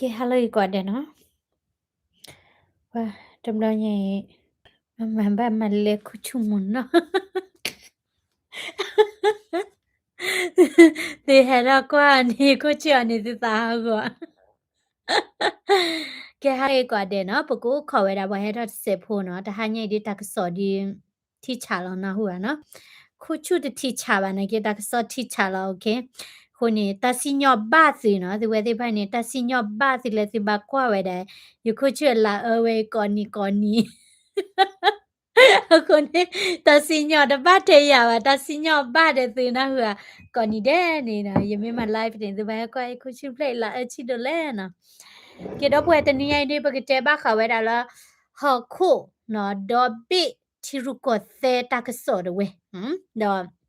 ကဲ ဟါလၢအဂ့ၤကိးဂၤဒဲးနီၤ, ပှၤတဘျီညါအံၤ မၤဘၣ်မၤလဲၤခိၣ်ဆူၣ်မုၢ်နီၤ, သုဟဲထီၣ်ကွၢ်အီၤန့ၣ် ခိၣ်ဆူၣ်အီၤန့ၣ် သုသးဟးဂီၤ, ကဲ ဟါလၢအဂ့ၤကိးဂၤဒဲးနီၤ, ပကအိၣ်ခိးဝဲဒၣ်ပှၤဟဲထီၣ်တစဲးဖိနီၤ, တဟါညါအံၤဒ်တၢ်ကစီၣ်ဒ် ထံဆးလီၤနၢ်ဟူဧါနီၤ, ခိၣ်ဆူၣ်တထံဆးဘၣ်နာ်က့ တၢ်ကစီၣ်ထံဆးလီၤ okay, အဃိန့ၣ် တၢ်စံၣ်ညီၣ်ဘၣ်သုနီၤ, သုဝဲသ့ၣ်တဖၣ်န့ၣ် တၢ်စံၣ်ညီၣ်ဘၣ်သုလၢသုဘၣ်ကွၢ်ဝဲဒၣ်, ယခိၣ်ဆူၣ်အလၤအၢဝဲကိးနံၤကိးနံၤ အဃိန့ၣ် တၢ်စံၣ်ညီၣ်တဘၣ်ထဲယၤဘၣ်, တၢ်စံၣ်ညီၣ်ဘၣ်ဒီးသုနၢ်ဟူဧါ, ကိးနံၤဒဲးန့ၣ်နီၤ, ယမ့ၢ်မၤ live န့ၣ် သုဘၣ်ဟဲကွၢ်ယခိၣ်ဆူၣ်ဖျဲၣ်အလၤအၢဆံးဒိၣ်လဲၣ်နီၤ, ကဲဒီပုၢ်ဝဲၢ်တနံၤညါအံၤဒ် ပကတဲဘၣ်ဃးဝဲဒၣ်လၢ ဟီၣ်ခိၣ်နီၤ ဒီဘ့ၣ်ထံရူၢ်ကီၢ်သဲးတၢ်ကစီၣ်တဝဲ, ဒီး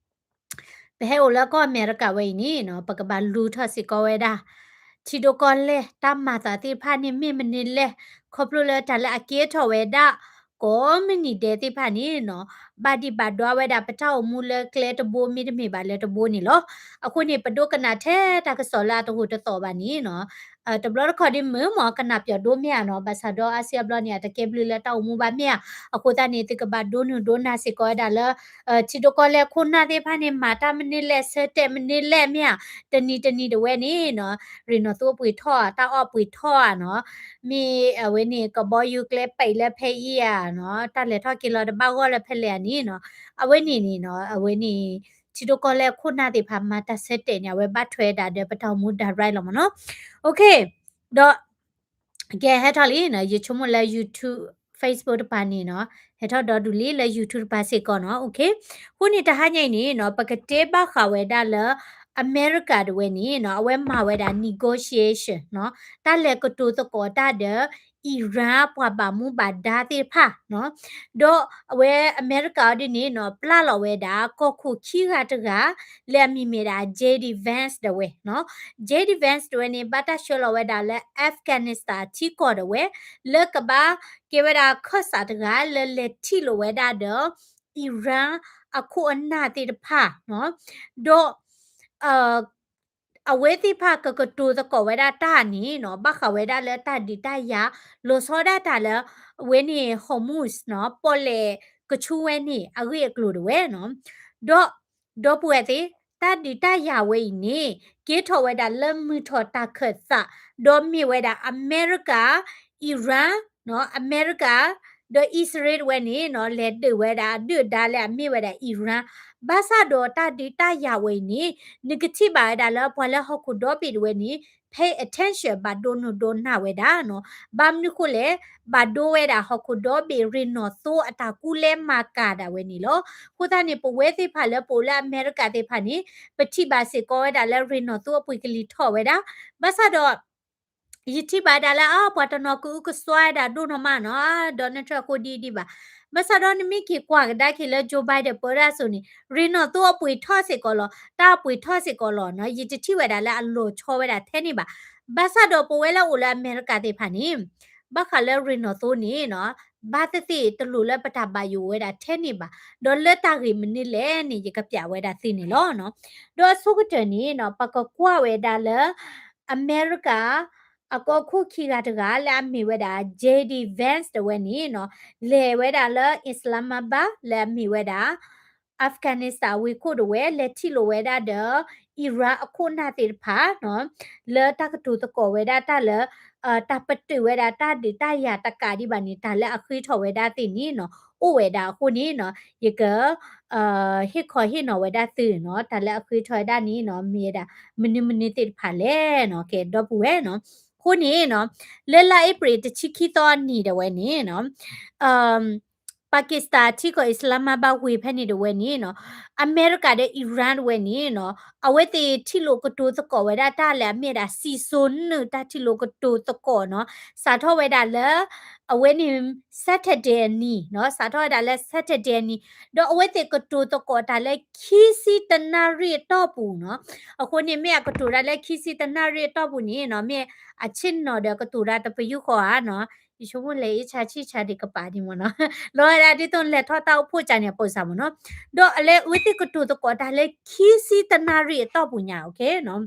ပဟဲအိၣ်လၢကီၢ်အမဲရကၤဝဲအံၤန့ၣ်နီၤ, ပကဘၣ်လူၤထီၣ်စ့ၢ်ကီးဝဲဒၣ် ထံဒိၣ်ကီၢ်လဲၢ်တၢ်မၤသးသ့ၣ်တဖၣ်န့ၣ် မ့ၢ်မနုၤလဲၣ်, ခီဖျိလၢတၢ်လၢအကဲထီၣ်ဝဲဒၣ် ကိးမုၢ်နံၤဒဲးသ့ၣ်တဖၣ်န့ၣ်နီၤ, ဘၣ်ဒံးဘၣ်ဒွါဝဲဒၣ်ပတၢ်အိၣ်မူလၢကျဲတဘိမ့တမ့ၢ်ဘၣ်လၢတဘိန့ၣ်လီၤ. အဃိန့ၣ် ပဒိကနၣ်ထဲတၢ်ကစီၣ်လၢအတဂိာ်တသီၣ်ဘၣ်န့ၣ်နီၤ, တဘျီတခီၣ်ဒ်မုၢ်မ့ၢ်ကနၣ်ပျီဒိၣ်မ့ၢ်ဧါနီၤ, ဘၣ်ဆၣ်ဒီးအါစုအါဘျီန့ၣ် အတကဲဘျုးလၢတၢ်အိၣ်မူဘၣ်မ့ၢ်ဧါ, အဃိသတးန့ၣ် သုကဘၣ်ဒိနုာ်ဒိနၢ်စ့ၢ်ကီးဝဲဒၣ်လၢ ထံဒိၣ်ကီၢ်လဲၢ်ခိၣ်နၢ်သ့ၣ်တဖၣ်န့ၣ် မၤတၢ်မနုၤလဲၣ် ဆၢတဲာ်မနုၤလဲၣ်မ့ၢ်ဧါ, တနံၤတနံၤတဝဲန့ၣ်နီၤ, ရ့ၣ်နီၣ်သိပှ့ၤထီၣ် တၢ်အီၣ်ပှ့ၤထီၣ်ဧါနီၤ, မ့ၢ်အဝဲန့ၣ် ကဘီယူၤကျဲပဲာ်လၢဖဲအံၤဧါနီၤ, တၢ်လဲၤထီၣ်က့ၤလီၤတဘၣ်ဂီၢ်လၢဖဲလဲၣ်ဧါန့ၣ်နီၤ, အဝဲန့ၣ်န့ၣ်နီၤ, အဝဲန့ၣ် ထံဒိၣ်ကီၢ်လဲၢ်ခိၣ်နၢ်သ့ၣ်တဖၣ်မၤတၢ်ဆၢတဲာ်န့ၣ် အဝဲဘၣ်ထွဲဒၣ်ဒီးပတၢ်အိၣ်မူ direct လီၤမ့ၢ်နီၤ, okay, ဒီး ကဲဟဲထီၣ်လံနီၤ, ယဆိကမိၣ်လၢ YouTube, Facebook တပၤန့ၣ်နီၤ, ဟဲထီၣ်ဒီဒူၣ်လံလၢ YouTube တပၤစ့ၢ်ကီးနီၤ, okay, အဃိန့ၣ်တဟါညါအံၤန့ၣ်နီၤ, ပကတဲဘၣ်ဃးဝဲဒၣ်လၢ အမဲရကၤတဝဲန့ၣ်နီၤ, အဝဲမၤဝဲဒၣ် negotiation နီၤ, တၢ်လဲၤကတိၤသကိးတၢ်ဒီး Iran ပှၤဘၣ်မူဘၣ်ဒါသ့ၣ်တဖၣ်နီၤ, ဒီးအဝဲအမဲရကၤအီၤဒ်န့ၣ်နီၤ, ပျၢ်လီၤဝဲဒၣ် ကီၢ်ခိၣ်ခံဂၤတဂၤ လၢအမံၤမ့ၢ်ဒၣ် JD Vance တဝဲနီၤ, JD Vance တဝဲန့ၣ် ဘၣ်တၢ်ဆှၢလီၤဝဲဒၣ်လၢ Afghanistan ထံကီၢ်တဝဲ, လၢကဘၣ်ကဲဝဲဒၣ်ခၢၣ်စးတဂၤ လၢလဲၤထံၣ်လိာ်ဝဲဒၣ်ဒီး Iran အခိၣ်အနၢ်သ့ၣ်တဖၣ်နီၤ, ဒီး အဝဲသ့ၣ်တဖၣ်ကကတိၤသကိးဝဲဒၣ်တၢ်န့ၣ်နီၤ, ဘၣ်ဃးဝဲဒၣ်လၢတၢ်ဒုးတၢ်ယၤ လီၤဆီဒၣ်တၢ်လၢ အဝဲန့ၣ် Hormuz နီၤ, ပီၣ်လဲၣ်ကဆူဝဲန့ၣ် အဂ့ၢ်အကျိၤတဝဲနီၤ, ဒီး ဒီပုၢ်ဝဲၢ်သ့ၣ်, တၢ်ဒုးတၢ်ယၤဝဲအံၤန့ၣ် ကဲထီၣ်ဝဲဒၣ်လၢမုၢ်ထီၣ်တၢ်ခၢၣ်သး, ဒီးမ့ၢ်ဝဲဒၣ်အမဲရကၤ, Iran နီၤ, အမဲရကၤ ဒီးအံၣ်စရ့လး တဝဲန့ၣ်နီၤ, လဲၤဒုးဝဲဒၣ်အဒုၣ်အဒါလၢအမ့ၢ်ဝဲဒၣ် Iran, ဘၣ်ဆၣ်ဒီးတၢ်ဒုးတၢ်ယၤဝဲအံၤန့ၣ် နကထံၣ်ဘၣ်ဝဲဒၣ်လၢပှၤလၢဟီၣ်ခိၣ်ဒီဘ့ၣ်တဝဲန့ၣ် pay attention ဘၣ်ဒိနုာ်ဒိနၢ်ဝဲဒၣ်နီၤ, ဘၣ်မနုၤဃိလဲၣ်, ဘၣ်ဒိဝဲဒၣ်ဟီၣ်ခိၣ်ဒီဘ့ၣ်ရ့ၣ်နီၣ်သိအတၢ်ကူလဲမၤကၤဒၣ်ဝဲန့ၣ်လီၤ. အဃိသတးန့ၣ် ပဝဲသ့ၣ်တဖၣ်လၢပအိၣ်လၢအမဲရကၤသ့ၣ်တဖၣ်န့ၣ် ပထံၣ်ဘၣ်စ့ၢ်ကီးဝဲဒၣ်လၢရ့ၣ်နီၣ်သိအပှ့ၤကလံၤထီၣ်ဝဲဒၣ်, ဘၣ်ဆၣ်ဒီး ယထံၣ်ဘၣ်ဒၣ်လၢ အါ ပှၤတနီၤကအုကစွါဝဲဒၣ်ဒိၣ်နီၢ်မးနီၤ, Donald Trump အဃိဒ်ဒ်ဘၣ်, ဘၣ်ဆၣ်ဒီးနမ့ၢ်က့ၤကွၢ်ကဒါက့ၤလၢ Joe Biden ပၢတၢ်စိၤန့ၣ် ရ့ၣ်နီၣ်သိအပှ့ၤထီၣ်စ့ၢ်ကီးလီၤ, တၢ်အပှ့ၤထီၣ်စ့ၢ်ကီးလီၤနီၤ, ယတထံၣ်ဝဲဒၣ်လၢအလီၤဆီဝဲဒၣ်ထဲန့ၣ်ဘၣ်. ဘၣ်ဆၣ်ဒီးပဝဲလၢအိၣ်လၢအမဲရကၤသ့ၣ်တဖၣ်န့ၣ် ဘၣ်ဃးလၢရ့ၣ်နီၣ်သိန့ၣ်နီၤ, ဘၣ်သ့ၣ်သ့ၣ်တလိၣ်လၢပတၢ်ဘၣ်ယိၣ်ဝဲဒၣ်ထဲန့ၣ်ဘၣ်, ဒီးလၢတၢ်ဂ့ၢ်မနုၤလဲၣ်န့ၣ် ယကပျးဝဲဒၣ်သုန့ၣ်လီၤ. ဒီးအဆိကတၢၢ်န့ၣ်နီၤ, ပကကွၢ်ဝဲဒၣ်လၢ အမဲရကၤ အကီၢ်ခိၣ်ခံဂၤတဂၤ လၢအမ့ၢ်ဝဲဒၣ် JD Vance တဝဲန့ၣ်နီၤ, လဲၤဝဲဒၣ်လၢ Islamabad လၢအမ့ၢ်ဝဲဒၣ် Afghanistan ဝ့ၢ်ခိၣ်တဝဲ လဲၤထံၣ်လိာ်ဝဲဒၣ်ဒီး Iran အခိၣ်နၢ်သ့ၣ်တဖၣ်နီၤ, လၢတၢ်ကတိၤသကိးဝဲဒၣ်တၢ်လၢ တၢ်ပတုာ်ဝဲဒၣ်တၢ်ဒုးတၢ်ယၤတကးဒံးဘၣ်န့ၣ် တၢ်လၢအဃ့ထီၣ်ဝဲဒၣ်သ့ၣ်န့ၣ်နီၤ, အိၣ်ဝဲဒၣ်အဃိန့ၣ်နီၤ, ယက ဟ့ၣ်ခီဟ့ၣ်နီၤဝဲဒၣ်သုနီၤ, တၢ်လၢအဃ့ထီၣ်ဝဲဒၣ်န့ၣ်နီၤ, မ့ၢ်ဝဲဒၣ် မနုၤမနုၤသ့ၣ်တဖၣ်လဲၣ်နီၤ, ကဲ ဒီပုၢ်ဝဲၢ်နီၤ. အဃိန့ၣ်နီၤ, လၢလါအ့ဖြ့ၣ်တဆံခံသီအနံၤဒၣ်ဝဲန့ၣ်နီၤ, Pakistan ထံကီၢ် Islamabad ဝ့ၢ်ဖဲန့ၣ်ဒၣ်ဝဲန့ၣ်နီၤ, အမဲရကၤဒီး Iran တဝဲန့ၣ်နီၤ, အဝဲသ့ၣ်ထံၣ်လိာ်ကတိၤသကိးဝဲဒၣ်တၢ်လၢအမ့ၢ်ဝဲဒၣ် စံၣ်စိၤနုာ်တၢ်ထံၣ်လိာ်ကတိၤသကိးနီၤ, စးထီၣ်ဝဲဒၣ်လၢ အဝဲန့ၣ် Saturday အနံၤနီၤ, စးထီၣ်ဝဲဒၣ်လၢ Saturday အနံၤ, ဒီးအဝဲသ့ၣ်ကတိၤသကိးတၢ်လၢခံဆံတနၣ်ရံၣ်အတီၢ်ပူၤနီၤ. အဃိန့ၣ် မ့ၢ်အကတိၤတၢ်လၢခံဆံတနၣ်ရံၣ်အတီၢ်ပူၤန့ၣ်နီၤ, မ့ၢ်အဆ့ၣ်နီၤဒီးကတိၤတၢ်တပယူာ်ဃီဧါနီၤ, ယဆိကမိၣ်လဲၤအ့ၣ်ဆါဆံၣ်ဆါဒံးကပၤဒံးမ့ၢ်နီၤ, လီၤဝဲဒၣ်ဒ်သိးလဲၤထီၣ်တၢ်အိၣ်ဖှိၣ်ကၢန့ၣ် အပိစၢ်မ့ၢ်နီၤ, ဒီးအလဲၤအဝဲသ့ၣ်ကတိၤသကိးတၢ်လၢခံဆံတနၣ်ရံၣ်အတီၢ်ပူၤညါ, okay နီၤ.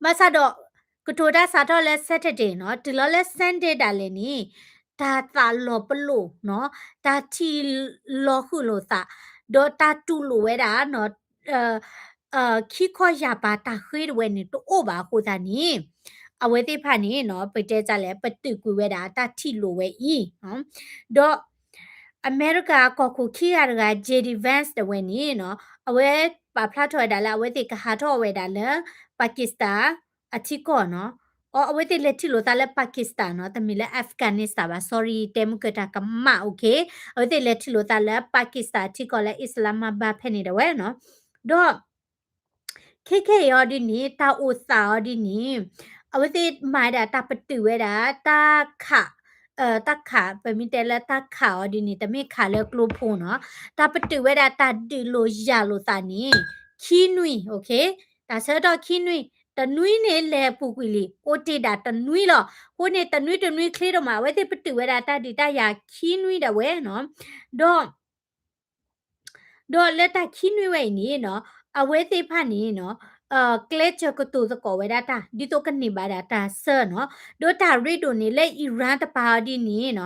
ဘၣ်ဆၣ်ဒီး ကတိၤတၢ်စးထီၣ်လၢ Saturday နီၤ, တုၤလီၤလၢ Sunday ဒၣ်လဲာ်န့ၣ် တၢ်သးလီၤပလိာ်နီၤ, တၢ်ထံၣ်လီၤဃုာ်လိာ်သး, ဒီးတၢ်တူၢ်လိာ်ဝဲဒၣ်နီၤ, ခံခီယၢ်ပၤတၢ်ဃ့တဝဲန့ၣ် တအိၣ်ဘၣ်အဃိသတးန့ၣ် အဝဲသ့ၣ်တဖၣ်န့ၣ်နီၤ ပတဲတၢ်လဲၣ် ပတုာ်ကွံာ်ဝဲဒၣ်တၢ်ထံၣ်လိာ်ဝဲအံၤ, ဒီး အမဲရကၤကီၢ်ခိၣ်ခံဂၤတဂၤ J D Vance တဝဲန့ၣ်နီၤ, အဝဲပာ်ဖျါထီၣ်ဝဲဒၣ်လၢ အဝဲသ့ၣ်ကဟးထီၣ်ဝဲဒၣ်လၢ Pakistan အထံကီၢ်နီၤ, အ အဝဲသ့ၣ်လဲၤထံၣ်လိာ်သးလၢ Pakistan နီၤ, တမ့ၢ်လၢ Afghanistan ဘၣ်, sorry တဲမုၢ်ကၢတၢ်ကမၣ်, okay, အဝဲသ့ၣ်လဲၤထံၣ်လိာ်သးလၢ Pakistan အထံကီၢ်လၢ Islamabad ဖဲန့ၣ်တဝဲနီၤ, ဒီး ခဲခဲအံၤအီၤဒ်န့ၣ် တၢ်အိၣ်သးအီၤဒ်န့ၣ် အဝဲသ့ၣ်မၤဝဲဒၣ်တၢ်ပတုာ်ဝဲဒၣ် တၢ်ခး, တၢ်ခး ပမ့ၢ်တဲလၢတၢ်ခးအီၤဒ်န့ၣ် တမ့ၢ်ခးလၢကျိဖိနီၤ, တၢ်ပတုာ်ဝဲဒၣ်တၢ်ဒုးလိာ်ယၤလိာ်သးန့ၣ် ခံနွံ, okay, တၢ်ဆၢကတီၢ်ခံနွံ, တနွံန့ၣ်လဲၤပူၤကွံာ်လံ, အိၣ်တ့ၢ်ဒၣ်တနွံလီၤ, အဃိန့ၣ် တနွံတနွံချ့ဒိၣ်မး အဝဲသ့ၣ်ပတုာ်ဝဲဒၣ်တၢ်ဒုးတၢ်ယၤခံနွံဒၣ်ဝဲနီၤ, ဒီး ဒီးလၢတၢ်ခံနွံဝဲအံၤန့ၣ်နီၤ, အဝဲသ့ၣ်တဖၣ်န့ၣ်နီၤ, ကျဲစၢၤကတိၤသကိးဝဲဒၣ်တၢ် ဒ်သိးကန့ၢ်ဘၣ်ဒၣ်တၢ်ဆၢနီၤ, ဒီးတၢ်ရ့ဒိၣ်န့ၣ်လၢ Iran တပၤအီၤဒ်န့ၣ်နီၤ,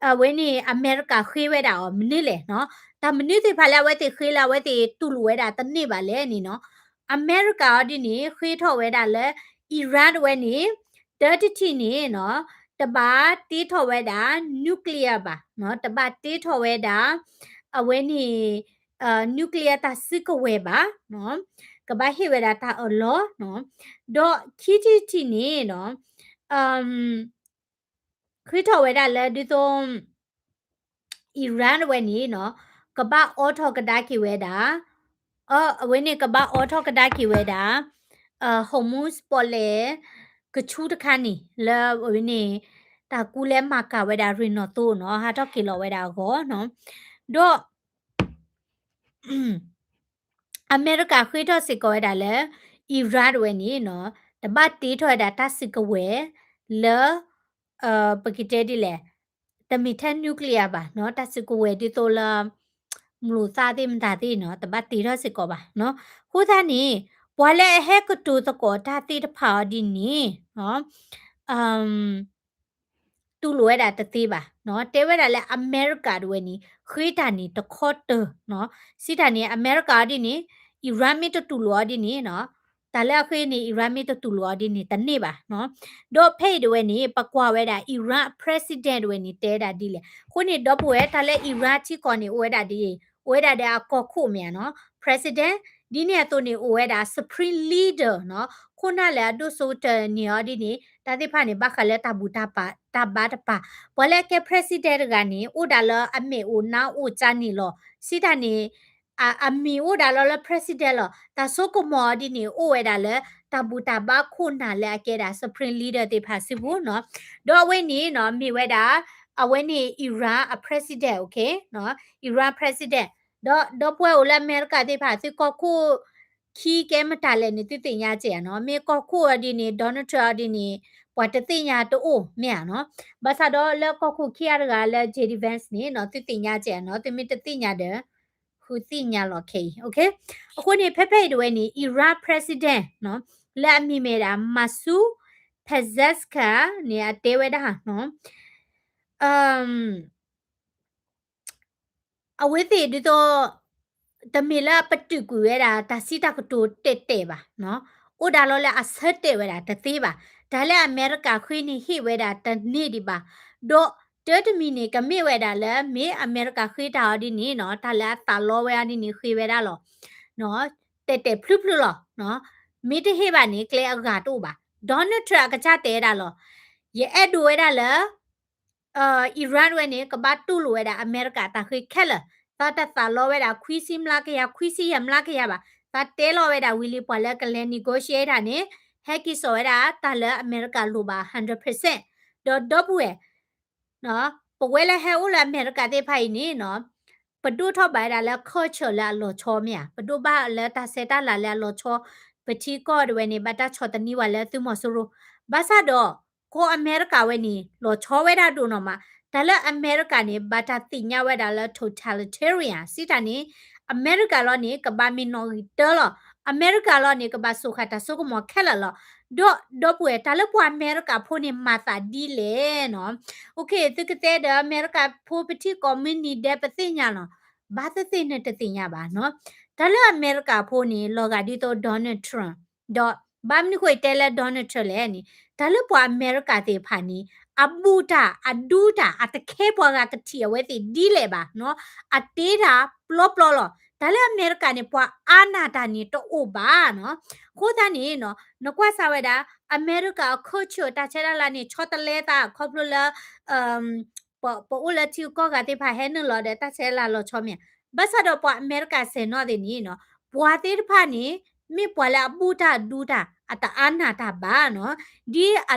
အဝဲန့ၣ် အမဲရကၤဃ့ဝဲဒၣ်အီၤမနုၤလဲၣ်နီၤ, တၢ်မနုၤသ့ၣ်တဖၣ်လၢအဝဲသ့ၣ်ဃ့လၢအဝဲသ့ၣ်တူၢ်လိာ်ဝဲဒၣ်တန့ၢ်ဘၣ်လဲၣ်န့ၣ်နီၤ, အမဲရကၤအီၤဒ်န့ၣ် ဃ့ထီၣ်ဝဲဒၣ်လၢ Iran တဝဲန့ၣ် တၢတထံၣ်န့ၣ်နီၤ, တဘၣ်တ့ထီၣ်ဝဲဒၣ် nuclear ဘၣ်နီၤ, တဘၣ်တ့ထီၣ်ဝဲဒၣ် အဝဲန့ၣ် nuclear တၢ်စုကဝဲၤဘၣ်နီၤ, ကဘၣ်ဟ့ၣ်ဝဲဒၣ်တၢ်အၢၣ်လီၤနီၤ, ဒီးခံထံၣ်တထံၣ်န့ၣ်နီၤ, ဃ့ထီၣ်ဝဲဒၣ်လၢဒ်သိး Iran တဝဲန့ၣ်နီၤ, ကဘၣ်အိးထီၣ်ကဒါက့ၤဝဲဒၣ်, အ အဝဲန့ၣ်ကဘၣ်အိးထီၣ်ကဒါက့ၤဝဲဒၣ် Hormuz ပီၣ်လဲၣ် ကဆူတခါန့ၣ် လၢအဝဲန့ၣ် တၢ်ကူလဲမၤကၤဝဲဒၣ်ရ့ၣ်နီၣ်သိနီၤ, ဟးထီၣ်က့ၤလီၤဝဲဒၣ်အဂီၢ်နီၤ, ဒီး အမဲရကၤဃ့ထီၣ်စ့ၢ်ကီးဝဲဒၣ်လၢ Iran တဝဲန့ၣ်နီၤ, တဘၣ်တ့ထီၣ်ဝဲဒၣ်တၢ်စုကဝဲၤလၢ ပကတဲဒ်လဲၣ်, တမ့ၢ်ထဲ nuclear ဘၣ်နီၤ, တၢ်စုကဝဲၤဒ်သိးလၢ မလိာ်သၣ်သ့ၣ်မတၤသ့ၣ်နီၤ, တဘၣ်တ့ထီၣ်စ့ၢ်ကီးဘၣ်နီၤ, အဃိသတးန့ၣ် ပှၤလၢအဟဲကတိၤသကိးတၢ်သ့ၣ်တဖၣ်အီၤဒ်န့ၣ်နီၤ တူၢ်လိာ်ဝဲဒၣ်တသ့ဘၣ်နီၤ, တဲဝဲဒၣ်လၢအမဲရကၤတဝဲန့ၣ် ဃ့တၢ်န့ၣ်တခီတၢၤနီၤ, စံးတၢ်န့ၣ် အမဲရကၤအီၤဒ်န့ၣ် Iran မ့ၢ်တတူၢ်လိာ်အီၤဒ်န့ၣ်နီၤ, တၢ်လၢအဃ့န့ၣ် Iran မ့ၢ်တတူၢ်လိာ်အီၤဒ်န့ၣ် တန့ၢ်ဘၣ်နီၤ, ဒီးဖဲအံၤတဝဲန့ၣ် ပကွၢ်ဝဲဒၣ် Iran president တဝဲန့ၣ် တဲဒၣ်ဒ်လဲၣ်, အဃိန့ၣ် ဒီပုၢ်ဝဲၢ် တၢ်လၢ Iran ထံကီၢ်န့ၣ် အိၣ်ဝဲဒၣ်ဒ်အံၤ, အိၣ်ဝဲဒၣ်ဒီးအကီၢ်ခိၣ်မ့ၢ်ဧါနီၤ, president ဒ်န့ၣ်အသိးန့ၣ် အိၣ်ဝဲဒၣ် supreme leader နီၤ, ခိၣ်နၢ်လၢအဒိၣ်စိကတၢၢ်န့ၢ်အီၤဒ်န့ၣ် တၢ်သ့ၣ်တဖၣ်န့ၣ် ဘၣ်ဃးလၢတၢ်ဘူၣ်တၢ်ဘါတပၤ, ပှၤလၢအကဲ president တဂၤန့ၣ် အိၣ်ဒၣ်လၢအမဲာ်အိၣ်နါအိၣ်ကၢန့ၣ်လီၤ, စံးတၢ်န့ၣ် အမံၤအိၣ်ဒၣ်လီၤလၢ president လီၤ, တၢ်ဆိကမိၣ်အီၤဒ်န့ၣ် အိၣ်ဝဲဒၣ်လၢ တၢ်ဘူၣ်တၢ်ဘါခိၣ်နၢ်လၢအကဲဒၣ် supreme leader သ့ၣ်တဖၣ်စုပူၤနီၤ, ဒီးအဝဲန့ၣ်နီၤ မ့ၢ်ဝဲဒၣ် အဝဲန့ၣ် Iran အ president, okay နီၤ, Iran president, ဒီး ဒီပုၢ်ဝဲၢ်အိၣ်လၢအမဲရကၤသ့ၣ်တဖၣ် သုကီၢ်ခိၣ်ခံကဲမတၤလဲၣ်န့ၣ် သုသ့ၣ်ညါစ့ၢ်ဧါနီၤ, မ့ၢ်ကီၢ်ခိၣ်အီၤဒ်န့ၣ် Donald Trump အီၤဒ်န့ၣ် ပှၤတသ့ၣ်ညါတအိၣ်မ့ၢ်ဧါနီၤ, ဘၣ်ဆၣ်ဒီးလၢကီၢ်ခိၣ်ခံဂၤတဂၤလၢ J D Vance န့ၣ်နီၤ သုသ့ၣ်ညါစ့ၢ်ဧါနီၤ, သုမ့ၢ်တသ့ၣ်ညါဒီး ဃုသ့ၣ်ညါလီၤခဲအံၤ, okay, အဃိန့ၣ် ဖဲဖဲအံၤတဝဲန့ၣ် Iran president နီၤ လၢအမံၤမ့ၢ်ဒၣ် Masoud Pezeshkian န့ၣ် အတဲဝဲဒၣ်နီၤ, အဝဲသ့ၣ်ဒ်သိး တမ့ၢ်လၢပတုာ်ကွံာ်ဝဲဒၣ် တၢ်စံးတၢ်ကတိၤတဲာ်တဲာ်ဘၣ်နီၤ, အိၣ်ဒၣ်လီၤလၢအဆၢတဲာ်ဝဲဒၣ်တသ့ဘၣ်, တၢ်လၢအမဲရကၤဃ့န့ၣ်ဟ့ၣ်ဝဲဒၣ်တန့ၢ်ဒံးဘၣ်, ဒီးတၢတမံၤန့ၣ် ကမ့ၢ်ဝဲဒၣ်လၢ မ့ၢ်အမဲရကၤဃ့တၢ်အီၤဒ်န့ၣ်နီၤ တၢ်လၢအသးလီဝဲအီၤဒ်န့ၣ်ဃ့ဝဲဒၣ်လီၤ, တဲာ်တဲာ်ဖျုဖျုလီၤ, မ့ၢ်တဟ့ၣ်ဘၣ်န့ၣ် ကျဲအဂၤတအိၣ်ဘၣ်, Donald Trump အကစၢ်တဲဝဲဒၣ်လီၤ, ယအဲၣ်ဒိးဝဲဒၣ်လၢ Iran ဝဲန့ၣ် ကဘၣ်တူၢ်လိာ်ဝဲဒၣ်အမဲရကၤတၢ်ဃ့ခဲလၢာ်, သးတသးလီဝဲဒၣ်ခွံဆံမျးကယၤ ခွံဆံယဲၢ်မျးကယၤဘၣ်, သးတဲလီၤဝဲဒၣ်ဝံၤလံ ပှၤလၢကလဲၤ negotiate တၢ်န့ၣ် ဟဲက့ၤစိာ်ဝဲဒၣ် တၢ်လၢအမဲရကၤလိၣ်ဘၣ် hundred percent, ဒီးဒီပုၢ်ဝဲၢ် ပဝဲလၢဟဲအိၣ်လၢအမဲရကၤသ့ၣ်တဖၣ်အံၤန့ၣ်နီၤ, ပဒိၣ်ထီၣ်ဘၣ်ဝဲဒၣ်လၢ culture လၢအလီၤဆီမ့ၢ်ဧါ, ပဒိၣ်ဘၣ်လၢတၢ်ဆဲးတၢ်လၤလၢအလီၤဆီ, ပထံကီၢ်တဝဲန့ၣ် ဘၣ်တၢ်ဆီၣ်သနံးဝဲလၢသုးမီၤစိရိၤ, ဘၣ်ဆၣ်ဒီး ကီၢ်အမဲရကၤဝဲန့ၣ် လီၤဆီဝဲဒၣ်ဒိၣ်နီၢ်မး, တၢ်လၢအမဲရကၤန့ၣ် ဘၣ်တၢ်သ့ၣ်ညါဝဲဒၣ်လၢ totalitarian စံးတၢ်န့ၣ် အမဲရကၤလီၤန့ၣ် ကဘၣ်မ့ၢ်နီၣ်ဂံၢ်တၢလီၤ. အမဲရကၤလီၤန့ၣ် ကဘၣ်စိာ်ဃာ်တၢ်စိကမီၤခဲလၢာ်လီၤ. ဒီး ဒီပုၢ်ဝဲၢ် တၢ်လၢပှၤအမဲရကၤဖိန့ၣ် မၤသးဒ်လဲၣ်နီၤ. Okay, သုကတဲဒီးအမဲရကၤဖိ ပထံၣ်ကိးမုၢ်နံၤဒဲး ပသ့ၣ်ညါလီၤ. ဘၣ်သ့ၣ်သ့ၣ်န့ၣ်တသ့ၣ်ညါဘၣ်နီၤ. တၢ်လၢအမဲရကၤဖိန့ၣ် လီၤဂာ်ဒ်သိး Donald Trump ဒီးဘၣ်မနုၤဃိတဲလၢ Donald Trump လဲၣ်န့ၣ်, တၢ်လၢပှၤအမဲရကၤသ့ၣ်တဖၣ်န့ၣ် အဘူၣ်တၢ် အဒူတၢ် အတခဲပှၤဂၤကထံၣ်အဝဲသ့ၣ်ဒ်လဲၣ်ဘၣ်နီၤ. အတ့တၢ်ပျီပျီလီၤ. တၢ်လၢအမဲရကၤန့ၣ် ပှၤအါနာ်တၢ်န့ၣ်တအိၣ်ဘၣ်နီၤ. အဃိသတးန့ၣ်နီၤ, နကွၢ်စၢ်ဝဲဒၣ် အမဲရကၤအ culture တၢ်ဆဲးတၢ်လၤန့ၣ် ဆီတလဲသးခီဖျိလၢ ပ ပအိၣ်လၢထံဂုၤကီၢ်ဂၤသ့ၣ်တဖၣ်ဟဲနုာ်လီၤဒီးတၢ်ဆဲးတၢ်လၤလီၤဆီမ့ၢ်ဧါ. ဘၣ်ဆၣ်ဒီးပှၤအမဲရကၤစဲၤနီၣ်သ့ၣ်န့ၣ်နီၤ, ပှၤသ့ၣ်တဖၣ်န့ၣ် မ့ၢ်ပှၤလၢအဘူၣ်တၢ်ဒူတၢ် အတအါနာ်တၢ်ဘၣ်နီၤ, ဒ်အ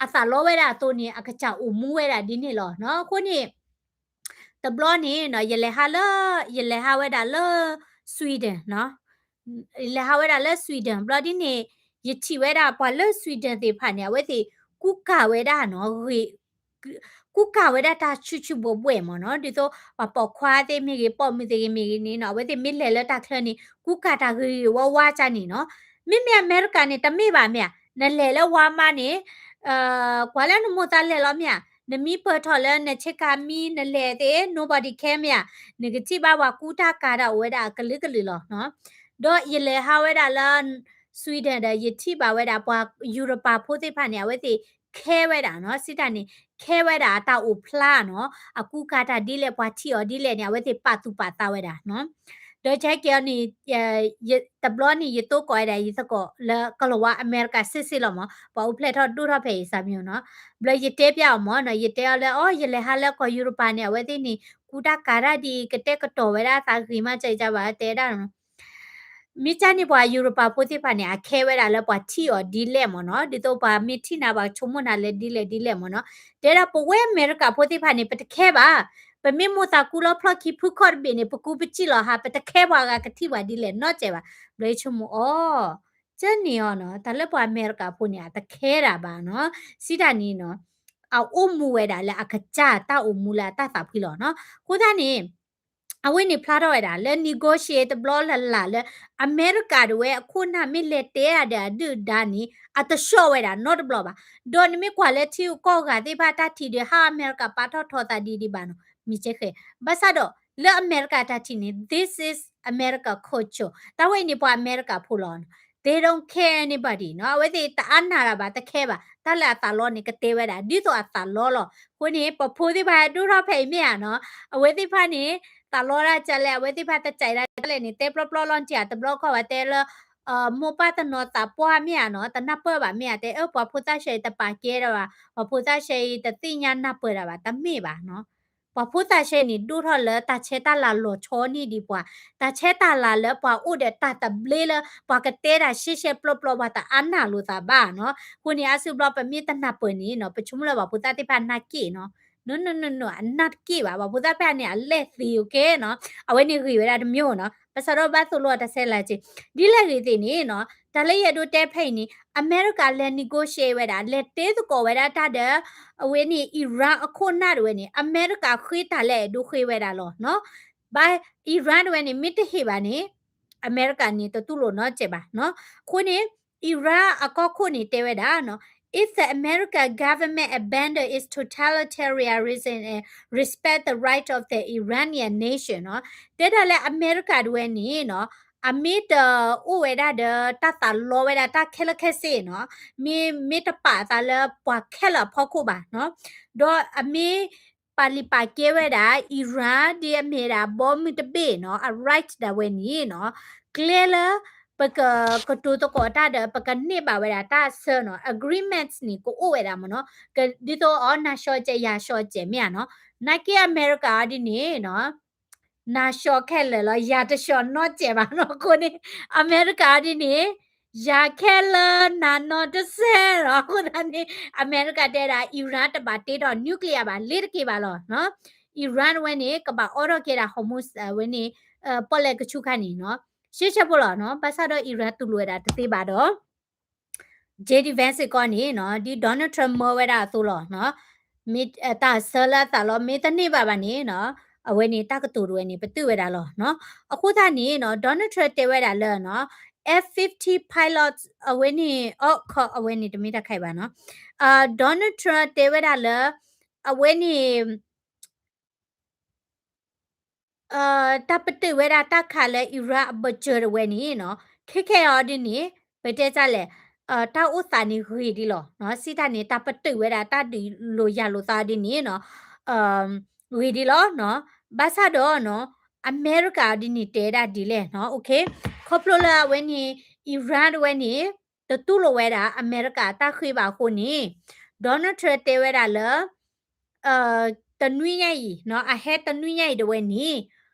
အသးလီဝဲဒၣ်အသိးန့ၣ် အကစၢ်အိၣ်မူဝဲဒၣ်ဒ်န့ၣ်လီၤနီၤ. အဃိန့ၣ် တဘျီန့ၣ်နီၤ ယလဲၤဟးလၢ ယလဲၤဟးဝဲဒၣ်လၢ Sweden နီၤ, ယလဲၤဟးဝဲဒၣ်လၢ Sweden ဘျီဒ်န့ၣ် ယထံၣ်ဝဲဒၣ်ပှၤလၢ Sweden သ့ၣ်တဖၣ်န့ၣ် အဝဲသ့ၣ်ကူကၤဝဲဒၣ်နီၤ, ဂ့ၤ ကူကၤဝဲဒၣ်တၢ်ဆူၣ်ဆူၣ်ဘှဲၣ်ဘှဲၣ်မ့ၢ်နီၤ, ဒ်သိးပှၤပိာ်ခွါသ့ၣ်မ့ၢ်ဂ့ၤ ပိာ်မုၣ်သ့ၣ်ဂ့ၤမ့ၢ်ဂ့ၤန့ၣ်နီၤ, အဝဲသ့ၣ်မ့ၢ်လဲၤလၢတၢ်ချၢန့ၣ် ကူကၤတၢ်ဂ့ၤဂ့ၤဝါဝါကၢ်န့ၣ်နီၤ. မ့မ့ၢ်အမဲရကၤန့ၣ် တမ့ၢ်ဘၣ်မ့ၢ်ဧါ, နလဲၤလၢ Walmart န့ၣ် ကွၢ်လၢနမိၢ်သးလဲၤလီၤမ့ၢ်ဧါ, နမံပၢၢ်ထီၣ်လၢနဆ့ကၤမံ နလဲၤသ့ၣ် nobody care မ့ၢ်ဧါ, နကထံၣ်ဘၣ်ပှၤကူတၢ်ကၤတၢ်အိၣ်ဝဲဒၣ်အကလုာ်ကလုာ်လီၤနီၤ. ဒီးယလဲၤဟးဝဲဒၣ်လၢ Sweden ဒီး ယထံၣ်ဘၣ်ဝဲဒၣ်ပှၤယူရပၤဖိသ့ၣ်တဖၣ်န့ၣ် အဝဲသ့ၣ် care ဝဲဒၣ်နီၤ, စံးတၢ်န့ၣ် care ဝဲဒၣ်အတၢ်အိၣ်ဖျါနီၤ, အကူကၤတၢ်ဒ်လဲၣ် ပှၤထံၣ်အီၤဒ်လဲၣ်န့ၣ် အဝဲသ့ၣ်ပာ်သူၣ်ပာ်သးဝဲဒၣ်နီၤ. ဒီးကဲက့ၤအီၤန့ၣ် တဘျီန့ၣ် ယသကိးဝဲဒၣ်ယသကိးလၢကလီၤဝါအမဲရကၤစ့ၢ်စ့ၢ်လီၤမ့ၢ်, ပှၤအိၣ်ဖျဲၣ်ထီၣ်ဒိၣ်ထီၣ်ဖဲအံၤစၢ်မံၤနီၤ. ဘျီယတဲပျးအီၤမ့ၢ်နီၤ, ယတဲအီၤလၢ အိ ယလဲၤဟးလၢကီၢ်ယူရပၤန့ၣ် အဝဲသ့ၣ်န့ၣ် ကူတၢ်ကၤတၢ်ဒ်အံၤ ကတဲာ်ကတီၤဝဲဒၣ်သးဂ့ၤမး ကကဘၣ်တဲဒၣ်နီၤ. မ့ၢ်ကၢ်န့ၣ်ပှၤယူရပၤဖိသ့ၣ်တဖၣ်န့ၣ် အ care ဝဲဒၣ်လၢပှၤထံၣ်အီၤဒ်လဲၣ်မ့ၢ်နီၤ, ဒ်သိးပှၤမ့ၢ်ထံၣ်နၤ ပှၤကဆိကမိၣ်နၤလၢဒ်လဲၣ်ဒ်လဲၣ်မ့ၢ်နီၤ. တဲဒၣ်ပဝဲအမဲရကၤဖိသ့ၣ်တဖၣ်န့ၣ် ပတ care ဘၣ်, ပမ့ၢ်မိၢ်သးကူလၢဖျီၣ်ခံဖုခီၣ်တဘ့ၣ်န့ၣ် ပကူပစံၣ်လီၤဟး ပတ care ပှၤဂၤကထံၣ်ပှၤဒ်လဲၣ်နီတစဲးဘၣ်. ဘျီယဆိကမိၣ်အီၤ ကၢ်န့ၣ်အီၤနီၤ, တၢ်လၢပှၤအမဲရကၤဖိန့ၣ် အတ care တၢ်ဘၣ်နီၤ, စံးတၢ်န့ၣ်နီၤ, အအိၣ်မူဝဲဒၣ်လၢအကစၢ်တၢ်အိၣ်မူလၢအတၢ်သးဖှံလီၤနီၤ. အဃိသတးန့ၣ် အဝဲန့ၣ်ဖျါထီၣ်ဝဲဒၣ် လၢ negotiate တဘျီလၢ်လၢ်လၢ အမဲရကၤဒၣ်ဝဲအခိၣ်နၢ်မ့ၢ်လဲၤတဲအဒီးအဒုၣ်ဒါန့ၣ် အတဆှီၣ်ဝဲဒၣ်နီတဘျီဘၣ်. ဒီးနမ့ၢ်ကွၢ်လၢထံဂုၤကီၢ်ဂၤသ့ၣ်တဖၣ်တၢ်ထံၣ်ဒီး ဟးအမဲရကၤပာ်ထီၣ်ထီသးဒ်ဒံးဘၣ်နီၤ, မ့ၢ်ကဲဃဲ. ဘၣ်ဆၣ်ဒီး လၢအမဲရကၤတၢ်ထံၣ်န့ၣ် this is America culture, တၢ်ဝဲအံၤန့ၣ်ပှၤအမဲရကၤဖိလီၤ. They don't care anybody နီၤ, အဝဲသ့ၣ်တအါနာ်တၢ်ဘၣ် တ care ဘၣ်, တၢ်လၢအသးလီန့ၣ် ကတဲဝဲဒၣ် ဒ်သိးအသးလီလီၤ. အဃိန့ၣ် ပဖိသ့ၣ်တဖၣ်ဒိၣ်ထီၣ်ဖဲအံၤမ့ၢ်ဧါနီၤ, အဝဲသ့ၣ်တဖၣ်န့ၣ် သးလီတၢ်ကလဲၣ်, အဝဲသ့ၣ်တဖၣ်တစဲးဒၣ်ကလဲၣ်န့ၣ် တဲပျီပျီလီၤတံၢ်ဧါ, တဘျီခီၣ်ဝဲတဲလၢ မိၢ်ပၢ်တနီၤသးပှၢ်မ့ၢ်ဧါနီၤ, တနၢ်ပၢၢ်ဘၣ်မ့ၢ်ဧါ, တဲအၢ ပှၤဖိသၣ်ဆဲးအံၤတပာ်ကဲဒၣ်ဘၣ်, ပှၤဖိသၣ်ဆဲးအံၤတသ့ၣ်ညါနၢ်ပၢၢ်တၢ်ဘၣ်, တမ့ၢ်ဘၣ်နီၤ. ပှၤဖိသၣ်ဆဲးန့ၣ် ဒိၣ်ထီၣ်လၢတၢ်ဆဲးတၢ်လၤလီၤဆီန့ၢ်ဒံးပှၤ, တၢ်ဆဲးတၢ်လၤလၢပှၤအိၣ်ဒီးတၢ်သဘျ့လၢ ပှၤကတဲတၢ်ရှဲရှဲပျီပျီ ပှၤတအါနာ်လိာ်သးဘၣ်နီၤ. အဃိန့ၣ် အါစုဘျီပမ့ၢ်တနၢ်ပၢၢ်န့ၣ်နီၤ, ပဆိကမိၣ်လၢပှၤဖိသၣ်သ့ၣ်တဖၣ်နၢ်က့ၣ်နီၤ, နနနန အနၢ်တက့ၣ်ဘၣ်, ပှၤဖိသၣ်ဖဲန့ၣ် အလဲၢ်သ့ okay နီၤ, အဝဲန့ၣ်ဂ့ၤဝဲဒၣ်တမံၤနီၤ, ဘၣ်ဆၣ်ဒီးဘၣ်သိၣ်လိအတၢ်ဆဲးလၤက့ၤ, ဒ်လဲၣ်ဂ့ၤသ့ၣ်န့ၣ်နီၤ, တၢ်လၢယအဲၣ်ဒိးတဲဖဲအံၤန့ၣ် အမဲရကၤလဲၤ negotiate ဝဲဒၣ် လဲၤတဲသကိးဝဲဒၣ်တၢ်ဒီး အဝဲန့ၣ် Iran အခိၣ်နၢ်တဝဲန့ၣ် အမဲရကၤဃ့တၢ်လၢအဲၣ်ဒိးဃ့ဝဲဒၣ်လီၤနီၤ. ဘၣ် Iran တဝဲန့ၣ် မ့ၢ်တဟ့ၣ်ဘၣ်န့ၣ် အမဲရကၤန့ၣ် တတူၢ်လိာ်နီတစဲးဘၣ်နီၤ. အဃိန့ၣ် Iran အကီၢ်ခိၣ်န့ၣ်တဲဝဲဒၣ်နီၤ, if the American government abandon its totalitarianism and respect the right of the Iranian nation နီၤ, တဲဒၣ်လၢအမဲရကၤတဝဲန့ၣ်နီၤ, အမ့ၢ်တအိၣ်ဝဲဒၣ်ဒီးတၢ်သးလီဝဲဒၣ်တၢ်ခဲလၢာ်ခဲဆ့နီၤ, မ့ၢ် မ့ၢ်တပာ်အသးလၢပှၤခဲလၢာ်အဖီခိၣ်ဘၣ်နီၤ, ဒီးအမ့ၢ် ပာ်လုၢ်ပာ်ကဲဝဲဒၣ် Iran ဒ်အမ့ၢ်ဒၣ်ဘီမုၢ်တဘ့ၣ်နီၤ, အ right ဒၣ်ဝဲန့ၣ်နီၤ, ကျဲလၢ ပကကတိၤသကိးတၢ်ဒီး ပကန့ၢ်ဘၣ်ဝဲဒၣ်တၢ်ဆၢနီၤ, agreements န့ၣ် ကအိၣ်ဝဲဒၣ်မ့ၢ်နီၤ, ဒ်သိးအီၤနၤဆှီကဲးယၤဆှီကဲးမ့ၢ်ဧါနီၤ, နာ်က့အမဲရကၤအီၤဒ်န့ၣ်နီၤ နၤဆှီခဲလၢာ်လီၤ, ယၤတဆှီနီတစဲးဘၣ်နီၤ, အဃိန့ၣ် အမဲရကၤအီၤဒ်န့ၣ် ယၤခဲလၢာ်နၤနီတစဲးလီၤ, အဃိသတးန့ၣ် အမဲရကၤတဲဒၣ် Iran တဘၣ်တ့ထီၣ် nuclear ဘၣ် လ့ၤတက့ၤဘၣ်လီၤနီၤ, Iran ဝဲန့ၣ် ကဘၣ်အိးထီၣ်ကဲဒၣ် Hormuz ဝဲန့ၣ် ပီၣ်လဲၣ်ကဆူးခါန့ၣ်နီၤ, ရှဲရှဲဖိလီၤနီၤ, ဘၣ်ဆၣ်ဒီး Iran တူၢ်လိာ်ဝဲဒၣ်တသ့ဘၣ်ဒီး J D Vance စ့ၢ်ကီးန့ၣ်နီၤ, ဒ် Donald Trump မၢဝဲဒၣ်အသိးလီၤနီၤ, မ့ၢ်တၢ်ဆၢလၢအသးလီ မ့ၢ်တန့ၢ်ဘၣ်ဘၣ်န့ၣ်နီၤ, အဝဲန့ၣ်တၢ်ကတိၤတဝဲန့ၣ် ပတုာ်ဝဲဒၣ်လီၤနီၤ. အဃိသတးန့ၣ်နီၤ Donald Trump တဲဝဲဒၣ်လၢနီၤ F fifteen pilot အဝဲန့ၣ် အ ခ အဝဲန့ၣ်တမ့ၢ်တၢ်ခါအံၤဘၣ်နီၤ. Donald Trump တဲဝဲဒၣ်လၢ အဝဲန့ၣ် တၢ်ပတုာ်ဝဲဒၣ်တၢ်ခးလၢ Iran အဘၢၣ်စၢၤတဝဲန့ၣ်နီၤ ခဲခဲအံၤဒ်န့ၣ် ပတဲတၢ်လဲၣ် တၢ်အိၣ်သးန့ၣ်ဂ့ၤဒ်လီၤနီၤ. စံးတၢ်န့ၣ် တၢ်ပတုာ်ဝဲဒၣ်တၢ်ဒုးလိာ်ယၤလိာ်သးဒ်န့ၣ်နီၤ ဂ့ၤဒ်လီၤနီၤ. ဘၣ်ဆၣ်ဒီးနီၤ အမဲရကၤဒ်န့ၣ်တဲဒၣ်ဒ်လဲၣ်နီၤ ခီဖျိလၢအဝဲန့ၣ် Iran တဝဲန့ၣ် တတူၢ်လိာ်ဝဲဒၣ် အမဲရကၤအတၢ်ဃ့ဘၣ်အဃိန့ၣ် Donald Trump တဲဝဲဒၣ်လၢ တနွံညါအံၤနီၤ အဟဲတနွံညါအံၤတဝဲန့ၣ်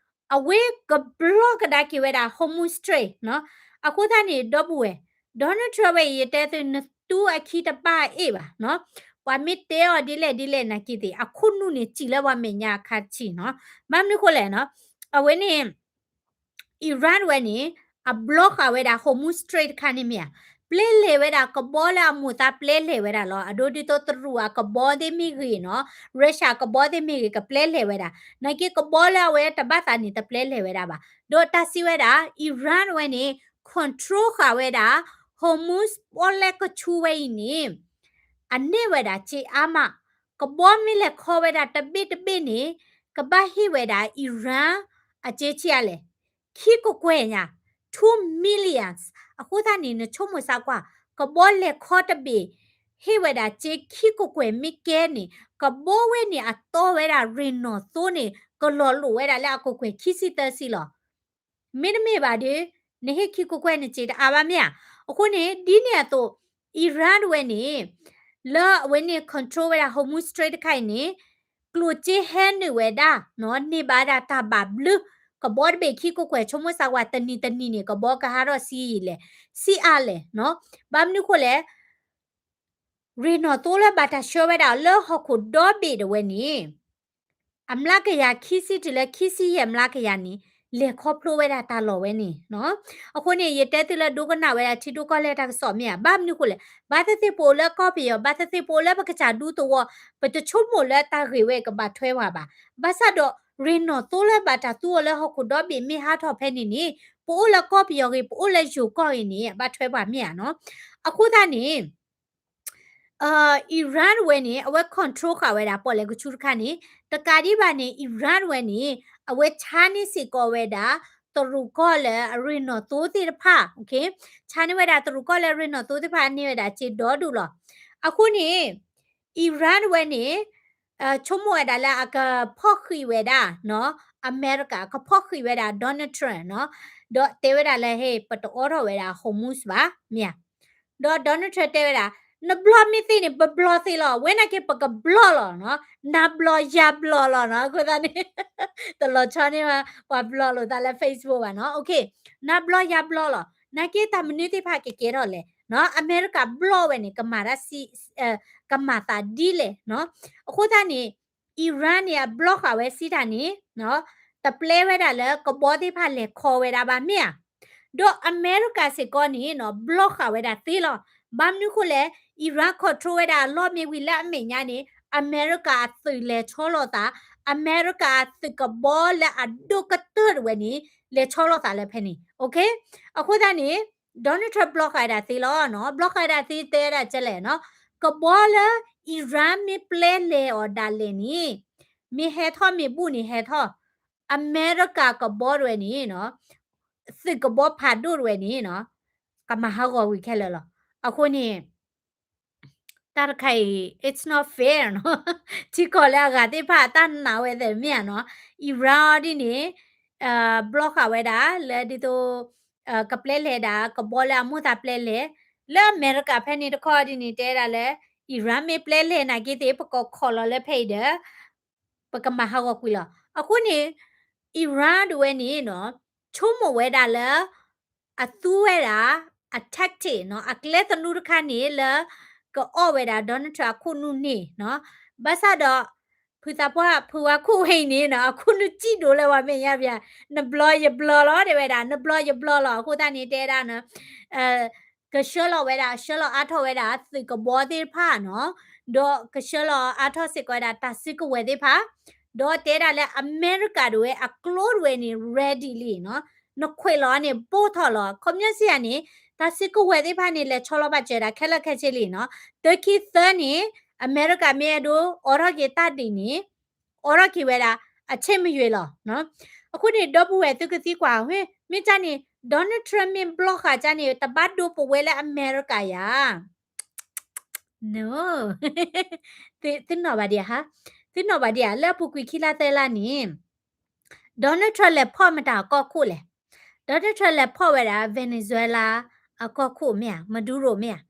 အဝဲကဘျီကဒါက့ၤဝဲဒၣ် Hormuz Strait နီၤ. အဃိသတးန့ၣ် ဒီပုၢ်ဝဲၢ် Donald Trump ဝဲအံၤ ယတဲသု နတူၢ်အခံတဘၣ်အ့ၣ်ဘၣ်နီၤ. ပှၤမ့ၢ်တဲအီၤဒ်လဲၣ်ဒ်လဲၣ်နာ်က့သ့ၣ် အခိၣ်နူာ်န့ၣ် စံၣ်လၢပှၤမဲာ်ညါအခါတဆံးနီၤ. ဘၣ်မနုၤဃိလဲၣ်နီၤ အဝဲန့ၣ် Iran ဝဲန့ၣ် အဘျီဃာ်ဝဲဒၣ် Hormuz Strait တခါန့ၣ်မ့ၢ်ဧါ. ပျဲလဲၤဝဲဒၣ်ကဘီလၢအမိၢ်သးပျဲလဲၤဝဲဒၣ်လီၤ. အဒိဒ်သိးတရူးအကဘီသ့ၣ်မ့ၢ်ဂ့ၤနီၤ Russia ကဘီသ့ၣ်မ့ၢ်ဂ့ၤ ကပျဲလဲၤဝဲဒၣ်. နာ်က့ကဘီလၢအဝဲတဘၣ်သးန့ၣ် တပျဲလဲၤဝဲဒၣ်ဘၣ်. ဒီးတၢ်စံးဝဲဒၣ် Iran ဝဲန့ၣ် control ဃာ်ဝဲဒၣ် Hormuz ပီၣ်လဲၣ်ကဆူဝဲအံၤန့ၣ် အန့ၢ်ဝဲဒၣ်စ့အါမး, ကဘီမ့ၢ်လဲၤခီဝဲဒၣ်တဘ့ၣ်တဘ့ၣ်န့ၣ် ကဘၣ်ဟ့ၣ်ဝဲဒၣ် Iran အစ့ဆံးအါလဲၣ်, ခံကကွဲၢ်ညါ, two millions. အဃိသတးန့ၣ် နဆိကမိၣ်စၢ်ကွၢ်, ကဘီလဲၤခီတဘ့ၣ် ဟ့ၣ်ဝဲဒၣ်စ့ခံကကွဲၢ်မ့ၢ်ကဲန့ၣ် ကဘီဝဲန့ၣ်အတီဝဲဒၣ်ရ့ၣ်နီၣ်သိန့ၣ် ကလီၤလိာ်ဝဲဒၣ်လၢအကကွဲၢ်ခံဆံသၢဆံလီၤ. မ့တမ့ၢ်ဘၣ်ဒီး နဟ့ၣ်ခံကကွဲၢ်နစ့တအါဘၣ်မ့ၢ်ဧါ. အဃိန့ၣ် ဒ်န့ၣ်အသိး Iran တဝဲန့ၣ် လၢအဝဲန့ၣ် control ဝဲဒၣ် Hormuz Strait တခါအံၤန့ၣ် ကျိၣ်စ့ဟဲနုာ်ဝဲဒၣ် န့ၢ်ဘၣ်ဒၣ်တၢ်ဘၣ်ဘျုး, ကဘီတဘ့ၣ်ခံကကွဲၢ် ဆိကမိၣ်စၢ်ကွၢ် တနံၤတနံၤန့ၣ် ကဘီကဟးထီၣ်ဆံးလဲၣ်, ဆံးအါလဲၣ်. ဘၣ်မနုၤဃိလဲၣ် ရ့ၣ်နီၣ်သိလၢဘၣ်တၢ်ဆှၢဝဲဒၣ်လၢဟီၣ်ခိၣ်ဒီဘ့ၣ်တဝဲန့ၣ် အမျးကယၤခံဆံတုၤလၢခံဆံယဲၢ်မျးကယၤန့ၣ် လဲၤခီဖျိဝဲဒၣ်တၢ်လီၢ်ဝဲန့ၣ်. အဃိန့ၣ် ယတဲသုလၢဒိကနၣ်ဝဲဒၣ်ထံဒိၣ်ကီၢ်လဲၢ်တၢ်ကစီၣ်မ့ၢ်ဧါ. ဘၣ်မနုၤဃိလဲၣ်, ဘၣ်သ့ၣ်သ့ၣ်ပအိၣ်လၢကီၢ်ပယီၤ, ဘၣ်သ့ၣ်သ့ၣ်ပအိၣ်လၢပကစၢ်ဒူသဝီ, ပတဆိကမိၣ်လၢတၢ်ဂ့ၢ်ဝဲကဘၣ်ထွဲပှၤဘၣ်. ဘၣ်ဆၣ်ဒီး ရ့ၣ်နီၣ်သိလၢဘၣ်တၢ်သူအီၤလၢဟီၣ်ခိၣ်ဒီဘ့ၣ်မ့ၢ်ဟးထီၣ်ဖဲန့ၣ်န့ၣ် ပအိၣ်လၢကီၢ်ပယီၤဂ့ၤ, ပအိၣ်လၢယိၤကီၢ်ဂ့ၤန့ၣ် အဘၣ်ထွဲပှၤမ့ၢ်ဧါနီၤ. အဃိသတးန့ၣ် Iran ဝဲန့ၣ် အဝဲ control ဃာ်ဝဲဒၣ်ပီၣ်လဲၣ်ကဆူတခါန့ၣ်, တကးဒံးဘၣ်န့ၣ် Iran ဝဲန့ၣ် အဝဲဆါန့ၢ်စ့ၢ်ကီးဝဲဒၣ် တရူးကီၢ်လၢအရ့ၣ်နီၣ်သိသ့ၣ်တဖၣ်, ဆါန့ၢ်ဝဲဒၣ်တရူးကီၢ်လၢအရ့ၣ်နီၣ်သိသ့ၣ်တဖၣ်န့ၢ်ဝဲဒၣ်စ့ဒီဒူၣ်လီၤ. အဃိန့ၣ် Iran ဝဲန့ၣ် ဆိကမိၣ်ဝဲဒၣ်လၢအကဖီၣ်ဃံးဝဲဒၣ်နီၤ, အမဲရကၤ ကဖီၣ်ဃံးဝဲဒၣ် Donald Trump နီၤ, ဒီးတဲဝဲဒၣ်လၢ ဟ့ၣ် ပတအိးထီၣ်ဝဲဒၣ် Hormuz ဘၣ် မ့ၢ်ဧါ. ဒီး Donald Trump တဲဝဲဒၣ် နဘျီမ့ၢ်သ့န့ၣ် ပဘျီသ့လီၤ, ဝဲနာ်က့ပကဘျီလီၤနီၤ, နၤဘျီယၤဘျီလီၤနီၤ. အဃိသတးန့ၣ် တလီၤဆီန့ၢ်ဘၣ် ပှၤဘျီလိာ်သးလၢ Facebook ဘၣ်နီၤ. နၤဘျီယၤဘျီလီၤ, နာ်က့တၢ်မနုၤသ့ၣ်တဖၣ်ကကဲထီၣ်လဲၣ်နီၤ, အမဲရကၤဘျီဝဲန့ၣ် ကမၤတၢ်စံး ကမၤသးဒ်လဲၣ်နီၤ. အဃိသတးန့ၣ် Iran န့ၣ် အဘျီဃာ်ဝဲစံးတၢ်န့ၣ် တပျဲဝဲဒၣ်လၢကဘီသ့ၣ်တဖၣ်လဲၤခီဝဲဒၣ်ဘၣ်မ့ၢ်ဧါ. ဒီးအမဲရကၤစ့ၢ်ကီးန့ၣ်နီၤ ဘျီဃာ်ဝဲဒၣ်သ့လီၤ. ဘၣ်မနုၤဃိလဲၣ်, Iran control ဝဲဒၣ်အလီၢ်မ့ၢ်ဝံၤလၢအမဲာ်ညါန့ၣ် အမဲရကၤအသုးလဲၤဆီလီၤသး, အမဲရကၤအသုးကဘီလၢအဒိၣ်ကတၢၢ်တဝဲန့ၣ် လဲၤဆီလီၤသးလၢဖဲန့ၣ်. အဃိသတးန့ၣ် Donald Trump ဘျီဃာ်ဝဲဒၣ်သ့လီၤနီၤ, ဘျီဃာ်ဝဲဒၣ်သ့တဲဝဲဒၣ်ကဲလဲၣ်နီၤ, ကဘီလၢ Iran မ့ၢ်ပျဲလဲၤအီၤဒၣ်လဲာ်န့ၣ် မ့ၢ်ဟဲထီၣ်မ့ၢ်ဘူၣ်န့ၣ်ဟဲထီၣ်, အမဲရကၤကဘီတဝဲန့ၣ်နီၤ သုးကဘီဖးဒိၣ်တဝဲန့ၣ်နီၤ ကမၤဟးဂီၤကွံာ်ခဲလၢာ်လီၤ. အဃိန့ၣ် တၢ်တခါအံၤ it's not fair နီၤ, ထံကီၢ်လၢအဂၤသ့ၣ်တဖၣ်အတၢ်နာ်ဝဲသ့ၣ်မ့ၢ်ဧါနီၤ, Iran အီၤဒ်န့ၣ် ဘျီဃာ်ဝဲဒၣ်လၢဒ်သိး ကပျဲလဲၤဒၣ် ကဘီလၢအမိၢ်သးပျဲလဲၤ, လၢအမဲရကၤဖဲန့ၣ်တခီဒ်န့ၣ် တဲဒၣ်လၢ Iran မ့ၢ်ပျဲလဲၤနာ်က့သ့ၣ် ပကခိးလီၤလၢဖဲအံၤဒီး ပကမၤဟးဂီၤကွံာ်လီၤ. အဃိန့ၣ် Iran တဝဲန့ၣ်နီၤ ဆိကမိၣ်ဝဲဒၣ်လၢ အသူဝဲဒၣ် အ tactic နီၤ, အကျဲသနူတခါန့ၣ်လၢ ကအီၣ်ဝဲဒၣ် Donald Trump အခိၣ်နူာ်န့ၣ်နီၤ, ဘၣ်ဆၣ်ဒီး ဖုသးပှၢ် ဖုဝါခိၣ်ဝဲအံၤန့ၣ်နီၤ အခိၣ်နူာ်စံၣ်ဒိၣ်လၢပှၤမဲာ်ညါပျၢၤ, နဘျီယဘျီလီၤ တဲဝဲဒၣ် နဘျီယဘျီလီၤ. အဃိသတးန့ၣ် တဲဒၣ်နီၤ ကဆှၢလီၤဝဲဒၣ် ဆှၢလီၤအါထီၣ်ဝဲဒၣ် သုးကဘီသ့ၣ်တဖၣ်နီၤ, ဒီးကဆှၢလီၤအါထီၣ်စ့ၢ်ကီးဝဲဒၣ် တၢ်စုကဝဲၤသ့ၣ်တဖၣ်, ဒီးတဲဒၣ်လၢအမဲရကၤတဝဲအကျိတဝဲန့ၣ် ready လံနီၤ, နခွဲးလီၤန့ၣ် ဘိၣ်ထီၣ်လီၤ. ခီပညီစံးယၤန့ၣ် တၢ်စုကဝဲၤသ့ၣ်တဖၣ်န့ၣ် လဲၤဆီလီၤဘၣ်စၢၤဒၣ်ခဲလၢာ်ခဲဆ့လံနီၤ. တခံသၢန့ၣ် အမဲရကၤမ့ၢ်အဲၣ်ဒိးအိးထီၣ်က့ၤတၢ်ဒုးန့ၣ် အိးထီၣ်က့ၤဝဲဒၣ် အဆ့ၣ်မယွ့ၤလီၤ. အဃိန့ၣ် ဒီပုၢ်ဝဲၢ်သုကသံကွၢ် ဟ့ၣ် မ့ၢ်ကၢ်န့ၣ် Donald Trump မ့ၢ်ဘျီဃာ်ကၢ်န့ၣ် တဘၣ်ဒိပဝဲလၢအမဲရကၤယၤ No သုနီၣ်ဘၣ်ဒံးဧါ, သုနီၣ်ဘၣ်ဒံးဧါ လၢအပူၤကွံာ်ခံလါသၢလါန့ၣ် Donald Trump လဲၤဖီၣ်မတၤအကီၢ်ခိၣ်လဲၣ်. Donald Trump လဲၤဖီၣ်ဝဲဒၣ် Venezuela အကီၢ်ခိၣ်မ့ၢ်ဧါ, Maduro မ့ၢ်ဧါ.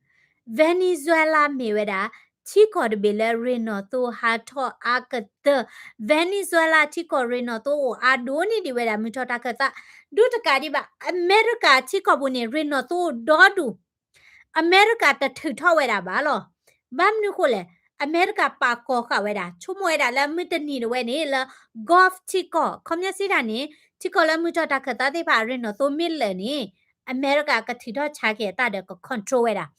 Venezuela မ့ၢ်ဝဲဒၣ် ထံကီၢ်တဘ့ၣ်လၢရ့ၣ်နီၣ်သိဟးထီၣ်အါကတၢၢ်, Venezuela ထံကီၢ်ရ့ၣ်နီၣ်သိအိၣ်အါဒိၣ်န့ၢ်ဒံးဝဲဒၣ် မုၢ်ထီၣ်တၢ်ခၢၣ်သး, ဒိၣ်တကးဒံးဘၣ် အမဲရကၤထံကီၢ်ပူၤန့ၣ် ရ့ၣ်နီၣ်သိအိၣ်ဒီဒူၣ် အမဲရကၤတထုးထီၣ်ဝဲဒၣ်ဘၣ်လီၤ. ဘၣ်မနုၤဃိလဲၣ်, အမဲရကၤပာ်ကီၤဃာ်ဝဲဒၣ် ဆိကမိၣ်ဝဲဒၣ်လၢမုၢ်တနံၤတဝဲန့ၣ် လၢ Gulf ထံကီၢ် ခီပညီစံးတၢ်န့ၣ် ထံကီၢ်လၢမုၢ်ထီၣ်တၢ်ခၢၣ်သးသ့ၣ်တဖၣ် အရ့ၣ်နီၣ်သိမ့ၢ်လၢာ်န့ၣ် အမဲရကၤကထုးထီၣ်ဆါက့ၤအတၢ်ဒီးက control ဝဲဒၣ်.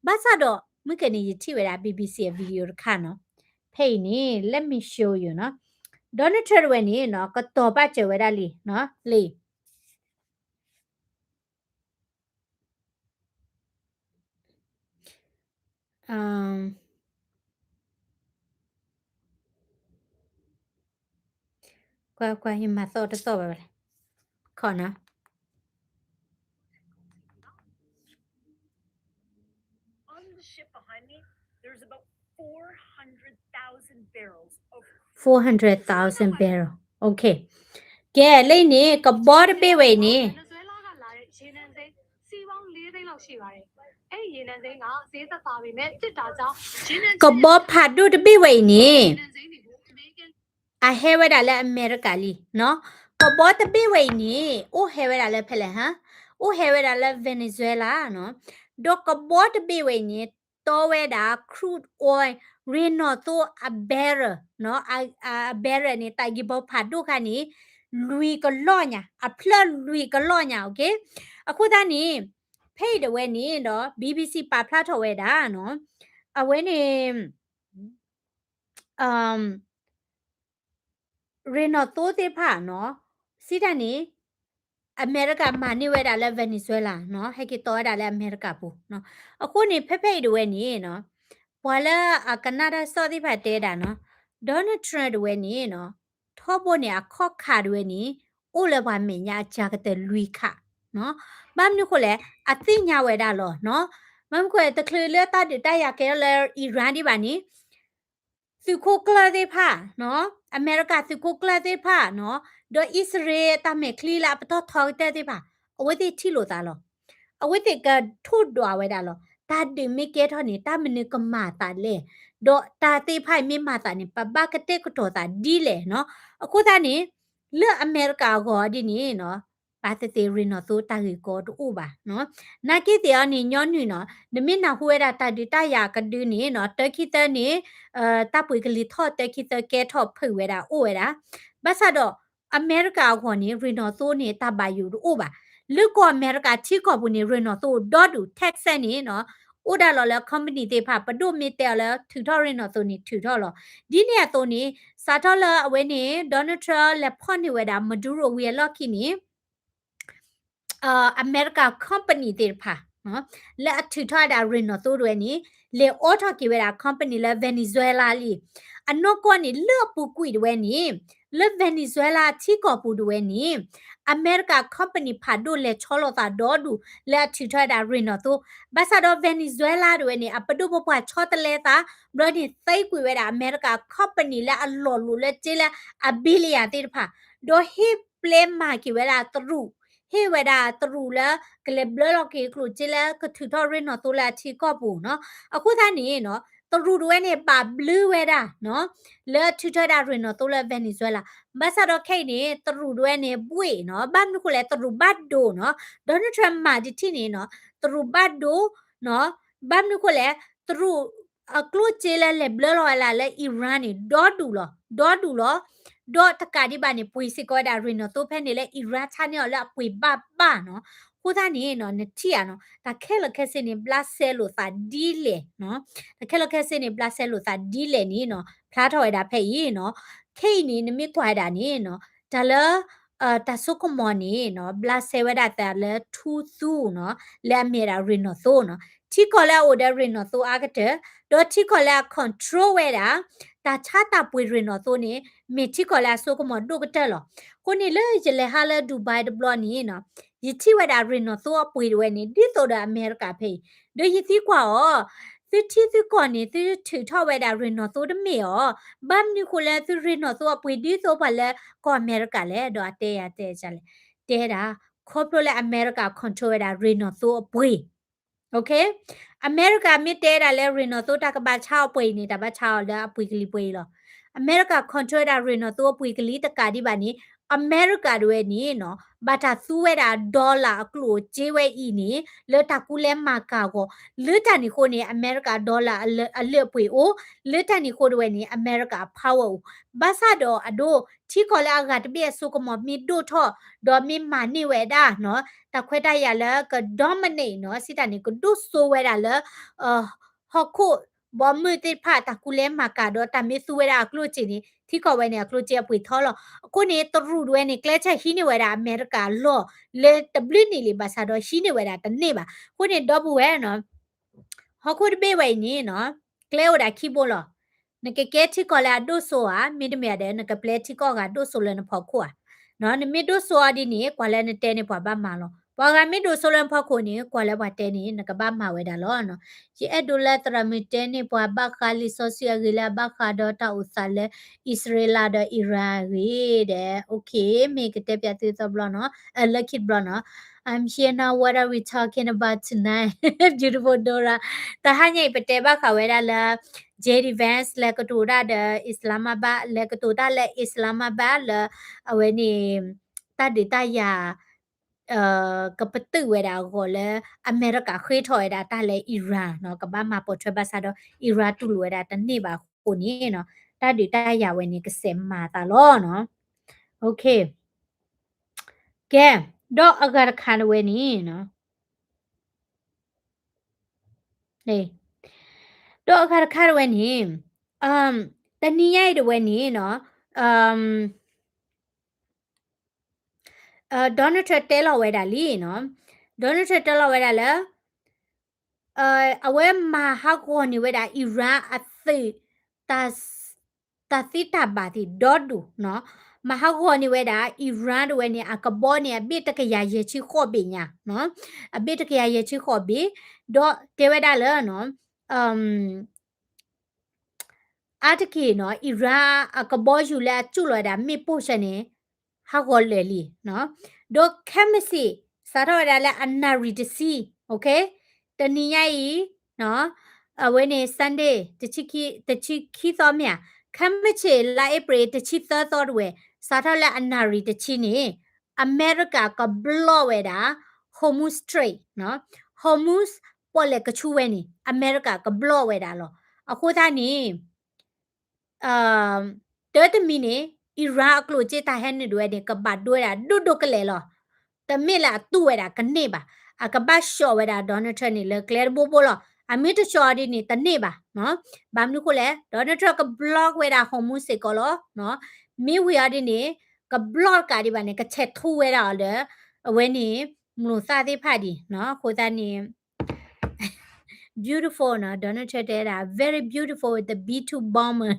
ဘၣ်ဆၣ်ဒီး မုၢ်ကနံၤယထံၣ်ဝဲဒၣ် BBC အ video တခါနီၤ, ဖဲအံၤန့ၣ် let me show you နီၤ, Donald Trump တဝဲန့ၣ်နီၤ ကတီၤပာ်စၢၤဝဲဒၣ်လံနီၤ, လံ ကွၢ်ကွၢ် ယမၤသီၣ်တသီၣ်ဘၣ်လဲၣ်, ခီနီၤ. Four hundred thousand barrel, okay. ကဲ လၢအံၤန့ၣ် ကဘီတဘ့ၣ်ဝဲအံၤန့ၣ် ကဘီဖးဒိၣ်တဘ့ၣ်ဝဲအံၤန့ၣ် အဟဲဝဲဒၣ်လၢအမဲရကၤလံနီၤ. ကဘီတဘ့ၣ်ဝဲအံၤန့ၣ် အိၣ်ဟဲဝဲဒၣ်လၢဖဲလဲၣ်ဟါ, အိၣ်ဟဲဝဲဒၣ်လၢ Venezuela နီၤ. ဒီးကဘီတဘ့ၣ်ဝဲအံၤန့ၣ် တီဝဲဒၣ် crude oil ရ့ၣ်နီၣ်သိအ barrel နီၤ, အ အ barrel န့ၣ် တၢ်ဂံၢ်ဘီဖးဒိၣ်ခါန့ၣ် လွံၢ်ကလီၢ်ညါ, အဖျၢၣ်လွံၢ်ကလီၢ်ညါ, okay. အဃိသတးန့ၣ် ဖဲအံၤတဝဲန့ၣ်ဒီး BBC ပာ်ဖျါထီၣ်ဝဲဒၣ်နီၤ, အဝဲန့ၣ် ရ့ၣ်နီၣ်သိသ့ၣ်တဖၣ်နီၤ, စံးတၢ်န့ၣ် အမဲရကၤမၤန့ၢ်ဝဲဒၣ်လၢ Venezuela နီၤ, ဟဲက့ၤတီဝဲဒၣ်လၢအမဲရကၤပူၤနီၤ. အဃိန့ၣ် ဖဲဖဲအံၤတဝဲန့ၣ်နီၤ, ပှၤလၢအကနၣ်တၢ်ကစီၣ်သ့ၣ်တဖၣ်တဲဒၣ်နီၤ, Donald Trump တဝဲန့ၣ်နီၤ, ထီဘိန့ၣ် အခီၣ်ခါတဝဲန့ၣ် အိၣ်လၢပှၤမဲာ်ညါအစှၤကတၢၢ်လွံၢ်ခါနီၤ. ဘၣ်မနုၤဃိလဲၣ်, အသ့ၣ်ညါဝဲဒၣ်လီၤနီၤ. ဘၣ်မနုၤဃိလဲၣ်, တချုးလၢတၢ်ဒုးတၢ်ယၤကဲထီၣ်လၢ Iran ဒံးဘၣ်န့ၣ် သုးခိၣ်ကျၢၢ်သ့ၣ်တဖၣ်နီၤ, အမဲရကၤသုးခိၣ်ကျၢၢ်သ့ၣ်တဖၣ်နီၤ, ဒီးအံၣ်စရ့လးတၢ်မဲာ်ချံလၢအပတီၢ်ထီကတၢၢ်သ့ၣ်တဖၣ်, အဝဲသ့ၣ်ထံၣ်လိာ်သးလီၤ. အဝဲသ့ၣ်ကထိၣ်ဒွးဝဲဒၣ်လီၤ. တၢ်ဒုးမ့ၢ်ကဲထီၣ်န့ၣ် တၢ်မနုၤကမၤသးလဲၣ်, ဒီးတၢ်သ့ၣ်တဖၣ်အံၤမ့ၢ်မၤသးန့ၣ် ပဘၣ်ကတဲာ်ကတီၤသးဒ်လဲၣ်နီၤ. အဃိသတးန့ၣ် လၢအမဲရကၤအဂီၢ်ဒ်န့ၣ်နီၤ, ဘၣ်သ့ၣ်သ့ၣ်ရ့ၣ်နီၣ်သိတၢ်ဂ့ၢ်ကီတအိၣ်ဘၣ်နီၤ. နာ်က့သ့ၣ်အီၤန့ၣ် ညီနုၢ်နီၤ, နမ့ၢ်နၢ်ဟူဝဲဒၣ်တၢ်ဒုးတၢ်ယၤကဒုန့ၣ်နီၤ, တၢခံသၢန့ၣ် တၢ်ပှ့ၤကလံၤထီၣ်တၢခံသၢကဲထီၣ်ဖုးဝဲဒၣ်အိၣ်ဝဲဒၣ်. ဘၣ်ဆၣ်ဒီး အမဲရကၤအဂီၢ်န့ၣ် ရ့ၣ်နီၣ်သိန့ၣ် တၢ်ဘၣ်ယိၣ်တအိၣ်ဘၣ်. လၢကီၢ်အမဲရကၤထံကီၢ်ပူၤန့ၣ် ရ့ၣ်နီၣ်သိဒီဒူၣ် Texas န့ၣ်နီၤ, အိၣ်ဒၣ်လီၤလၢ company သ့ၣ်တဖၣ် ပဒိၣ်မ့ၢ်တဲအီၤလၢထုးထီၣ်ရ့ၣ်နီၣ်သိန့ၣ် ထုးထီၣ်လီၤ. ဒ်န့ၣ်အသိးန့ၣ် စးထီၣ်လၢအဝဲန့ၣ် Donald Trump လဲၤဖီၣ်န့ၢ်ဝဲဒၣ် Maduro ဝံၤအလီၢ်ခံန့ၣ် အမဲရကၤ company သ့ၣ်တဖၣ် လၢအထုးထီၣ်ဝဲဒၣ်ရ့ၣ်နီၣ်သိတဝဲန့ၣ် လဲၤအိးထီၣ်က့ၤဝဲဒၣ် company လၢ Venezuela လံ. အနီၢ်ကီၢ်န့ၣ် လၢအပူၤကွံာ်တဝဲန့ၣ် လၢ Venezuela ထံကီၢ်ပူၤတဝဲန့ၣ် အမဲရကၤ company ဖးဒိၣ်လဲၤဆီလီၤသးဒီဒူၣ် လၢအထုးထီၣ်ဝဲဒၣ်ရ့ၣ်နီၣ်သိ. ဘၣ်ဆၣ်ဒီး Venezuela တဝဲန့ၣ် အပဒိၣ်ပပှၢ်ဆီတလဲသး ဘျီန့ၣ် သံကွံာ်ဝဲဒၣ်အမဲရကၤ company လၢအလီၢ်လိၤလၢကၠ့လၢအ billion သ့ၣ်တဖၣ် ဒီးဟ့ၣ်ပျဲမၤက့ၤဝဲဒၣ်တရူး, ဟ့ၣ်ဝဲဒၣ်တရူးလၢ ကလဲၤဘျၢလီၤက့ၤကျိၣ်စ့လၢကထုးထီၣ်ရ့ၣ်နီၣ်သိလၢအထံကီၢ်ပူၤနီၤ. အဃိသတးန့ၣ်နီၤ တရူးတဝဲန့ၣ် ဘၣ်ဘျုးဝဲဒၣ်နီၤ လၢထုးထီၣ်ဝဲဒၣ်ရ့ၣ်နီၣ်သိလၢ Venezuela. ဘၣ်ဆၣ်ဒီးခဲအံၤန့ၣ် တရူးတဝဲန့ၣ် ဘှ့ၣ်နီၤ, ဘၣ်မနုၤဃိလဲၣ် တရူးဘၣ်ဒိနီၤ, Donald Trump မၤတထံၣ်န့ၣ်နီၤ တရူးဘၣ်ဒိနီၤ, ဘၣ်မနုၤဃိလဲၣ် တရူး အကျိၣ်စ့လၢလဲၤဘျၢလီၤဝဲဒၣ်လၢ Iran န့ၣ် ဒီဒူၣ်လီၤ, ဒီဒူၣ်လီၤ. ဒီးတကးဒံးဘၣ်န့ၣ် ပှ့ၤစ့ၢ်ကီးဝဲဒၣ်ရ့ၣ်နီၣ်သိဖဲန့ၣ်လၢ Iran ဆါန့ၢ်အီၤလၢအပှ့ၤဘၣ်ဘၣ်နီၤ. အဃိသတးန့ၣ်နီၤ နထံၣ်ဧါနီၤ တၢ်ခဲလၢာ်ခဲဆ့န့ၣ် ဘျးစဲလိာ်သးဒ်လဲၣ်နီၤ, တၢ်ခဲလၢာ်ခဲဆ့န့ၣ် ဘျးစဲလိာ်သးဒ်လဲၣ်န့ၣ်နီၤ ဖျါထီၣ်ဝဲဒၣ်ဖဲအံၤနီၤ. ခဲအံၤန့ၣ် နမ့ၢ်ကွၢ်ဝဲဒၣ်န့ၣ်နီၤ တၢ်လၢ တၢ်စိကမီၤန့ၣ်နီၤ ဘျးစဲဝဲဒၣ်သးလၢထူသူနီၤ လၢအမ့ၢ်ဝဲဒၣ်ရ့ၣ်နီၣ်သိနီၤ ထံကီၢ်လၢအအိၣ်ဒီးရ့ၣ်နီၣ်သိအါကတၢၢ် ဒီးထံကီၢ်လၢအ control ဝဲဒၣ် တၢ်ဆါတၢ်ပှ့ၤရ့ၣ်နီၣ်သိန့ၣ် မ့ၢ်ထံကီၢ်လၢအစိကမီၤဒိၣ်ကတၢၢ်လီၤ. အဃိန့ၣ်လၢယလဲၤဟးလၢ Dubai တဘျီန့ၣ်နီၤ ယထံၣ်ဝဲဒၣ်ရ့ၣ်နီၣ်သိအပှ့ၤတဝဲန့ၣ် ဒ်သိးဒီးအမဲရကၤဖဲအံၤ ဒီးယသံကွၢ်အီၤ သုထံသုကီၢ်န့ၣ် သုထုးထီၣ်ဝဲဒၣ်ရ့ၣ်နီၣ်သိတမ့ၢ်အီၤ, ဘၣ်မနုၤဃိလၢသုရ့ၣ်နီၣ်သိအပှ့ၤဒ်သိးပှၤလၢကီၢ်အမဲရကၤလဲၣ် ဒီးအတဲယၤတဲဒ်လဲၣ်, တဲဒၣ် ခီဖျိလၢအမဲရကၤ control ဝဲဒၣ်ရ့ၣ်နီၣ်သိအပှ့ၤ အမဲရကၤမ့ၢ်တဲဒၣ်လၢရ့ၣ်နီၣ်သိတၢ်ကဘၣ်ဆါအီၤပှဲၤအံၤန့ၣ် တၢ်ဘၣ်ဆါအီၤလၢအပှ့ၤကလံၤပှဲၤအံၤလီၤ. အမဲရကၤ control ဝဲဒၣ်ရ့ၣ်နီၣ်သိအပှ့ၤကလံၤတကးဒံးဘၣ်န့ၣ် အမဲရကၤတဝဲန့ၣ်နီၤ ဘၣ်တၢ်သူဝဲဒၣ် dollar အကျိၣ်အစ့ဝဲအံၤန့ၣ် လၢတၢ်ကူလဲမၤကၤအဂီၢ်, လၢတၢ်န့ၣ်အဃိန့ၣ် အမဲရကၤ dollar အလၢအပှ့ၤအိၣ်, လၢတၢ်န့ၣ်အဃိတဝဲန့ၣ် အမဲရကၤ power အိၣ်, ဘၣ်ဆၣ်ဒီးအဒိ ထံကီၢ်လၢအဂၤတဘ့ၣ်အစိကမီၤမ့ၢ်ဒိၣ်ထီၣ် ဒီးမ့ၢ်မၤန့ၢ်ဝဲဒၣ်နီၤ တၢ်ခွဲးတၢ်ယာ်လၢက dominate နီၤ စံးတၢ်န့ၣ် ကဒိၣ်စိဝဲဒၣ်လၢ ဟီၣ်ခိၣ်ဘီမုၢ်သ့ၣ်တဖၣ် တၢ်ကူလဲမၤကၤဒီးတၢ်မ့ၢ်သူဝဲဒၣ်အကျိၣ်စ့န့ၣ် ထံကီၢ်ဝဲန့ၣ် အကျိၣ်စ့အပှ့ၤထီလီၤ. အဃိန့ၣ် တရူးတဝဲန့ၣ် ကျဲးစၢးဟံးန့ၢ်ဝဲဒၣ်အမဲရကၤအလီၢ် လၢတဘျုးနံၣ်လံ ဘၣ်ဆၣ်ဒီးဟံးန့ၢ်ဝဲဒၣ်တန့ၢ်ဘၣ်. အဃိန့ၣ် ဒီပုၢ်ဝဲၢ်နီၤ ဟီၣ်ခိၣ်တဘ့ၣ်ဝဲအံၤန့ၣ်နီၤ ကျဲအိၣ်ဒၣ်ခံဘိလီၤ. နကကဲထံကီၢ်လၢအဒိၣ်စိဧါ, မ့တမ့ၢ်ဒီး နကပျဲထံကီၢ်ဂၤဒိၣ်စိလၢနဖီခိၣ်ဧါ. နမ့ၢ်ဒိၣ်စိအီၤဒ်န့ၣ် ကွၢ်လၢနတဲန့ၣ်ပှၤဘၣ်မၤလီၤ. ပှၤဂၤမ့ၢ်ဒိၣ်စိလၢနဖီခိၣ်န့ၣ် ကွၢ်လၢပှၤတဲန့ၣ် နကဘၣ်မၤဝဲဒၣ်လီၤ. ယအဲၣ်ဒိးလၢသရၣ်မုၣ်တဲန့ၢ်ပှၤဘၣ်ဃးလံာ်စီဆှံအဂ့ၢ်လၢအဘၣ်ဃးဒီးတၢ်အိၣ်သးလၢ အံၣ်စရ့လးဒီး Iran အဂ့ၢ်ဒီး okay မ့ၢ်ကတဲပၠးသုသီတဘျီနီၤ, လၢခံတဘျီနီၤ. I'm here now, what are we talking about tonight? Beautiful Dora. တဟါညါအံၤ ပတဲဘၣ်ဃးဝဲဒၣ်လၢ J D Vance လဲၤကတိၤတၢ်ဒီး Islamabad လဲၤကတိၤတၢ်လၢ Islamabad လၢ အဝဲန့ၣ် တၢ်ဒုးတၢ်ယၤ ကပတုာ်ဝဲဒၣ်အဂီၢ်လၢ အမဲရကၤဃ့ထီၣ်ဝဲဒၣ်တၢ်လၢ Iran နီၤ ကဘၣ်မၤပိာ်ထွဲဘၣ်ဆၣ်ဒီး Iran တူၢ်လိာ်ဝဲဒၣ်တန့ၢ်ဘၣ်အဃိန့ၣ်နီၤ တၢ်ဒုးတၢ်ယၤဝဲန့ၣ် ကစဲးမၤသးလီၤနီၤ. Okay. ကဲ, ဒီးအဂၤတခါတဝဲန့ၣ်နီၤ ဒီးအဂၤတခါတဝဲန့ၣ် တနံၤညါအံၤတဝဲန့ၣ်နီၤ Donald Trump တဲလီၤဝဲဒၣ်လံနီၤ, Donald Trump တဲလီၤဝဲဒၣ်လၢ အဝဲမၤဟးဂီၤန့ၢ်ဝဲဒၣ် Iran အသုး တၢ်သ့တၢ်ဘၣ်သ့ၣ်ဒီဒူၣ်နီၤ, မၤဟးဂီၤန့ၢ်ဝဲဒၣ် Iran တဝဲန့ၣ် အကဘီန့ၣ် အဘ့ၣ်တကယၤယဲၢ်ဆံဃိးဘ့ၣ်ညါ, အဘ့ၣ်တကယၤယဲၢ်ဆံဃိးဘ့ၣ်, ဒီးတဲဝဲဒၣ်လၢ အါတက့ၢ်နီၤ Iran အကဘီယူၤလၢအကၠူၣ်လီၤဝဲဒၣ်မ့ၣ်ပိၢ်ဆၢန့ၣ် ဟးဂီၤလၢာ်လံနီၤ, ဒီးခဲမုၢ်ဆ့ၣ် စးထီၣ်ဝဲဒၣ်လၢအနၣ်ရံၣ်တဆံ, okay, တနံၤညါအံၤ အဝဲန့ၣ် Sunday တဆံခံသီမ့ၢ်ဧါ, ခဲမုၢ်ဆ့ၣ်လါအ့ဖြ့ၣ်တဆံသၢသီတဝဲ, စးထီၣ်လၢအနၣ်ရံၣ်တဆံန့ၣ် အမဲရကၤက block ဝဲဒၣ် Hormuz Strait နီၤ, Hormuz ပီၣ်လဲၣ်ကဆူဝဲန့ၣ် အမဲရကၤက block ဝဲဒၣ်လီၤ. အဃိသတးန့ၣ် တၢ်တမံၤန့ၣ် Iran အကျိၣ်စ့တၢ်ဟဲနုာ်တဝဲန့ၣ် ကဘၣ်ဒိဝဲဒၣ်ဒိၣ်ဒိၣ်ကလဲာ်လီၤ. တမ့ၢ်လၢအတူၢ်ဝဲဒၣ်ကန့ၢ်ဘၣ်. အကဘၣ်ဆှီၣ်ဝဲဒၣ် Donald Trump န့ၣ် လၢကျဲတဘိဘိလီၤ. အမ့ၢ်တဆှီၣ်အီၤဒ်န့ၣ် တန့ၢ်ဘၣ်. ဘၣ်မနုၤဃိလဲၣ် Donald Trump က block ဝဲဒၣ် Hormuz စ့ၢ်ကီးလီၤ. မ့ၢ်ဝံၤအီၤဒ်န့ၣ် က block တကးဒံးဘၣ်န့ၣ် ကဆဲးထူဝဲဒၣ်အီၤလၢ အဝဲန့ၣ် မျိာ်သၣ်သ့ၣ်တဖၣ်ဒံး. အဃိသတးန့ၣ် beautiful နီၤ, Donald Trump တဲဒၣ် very beautiful with the B two bomber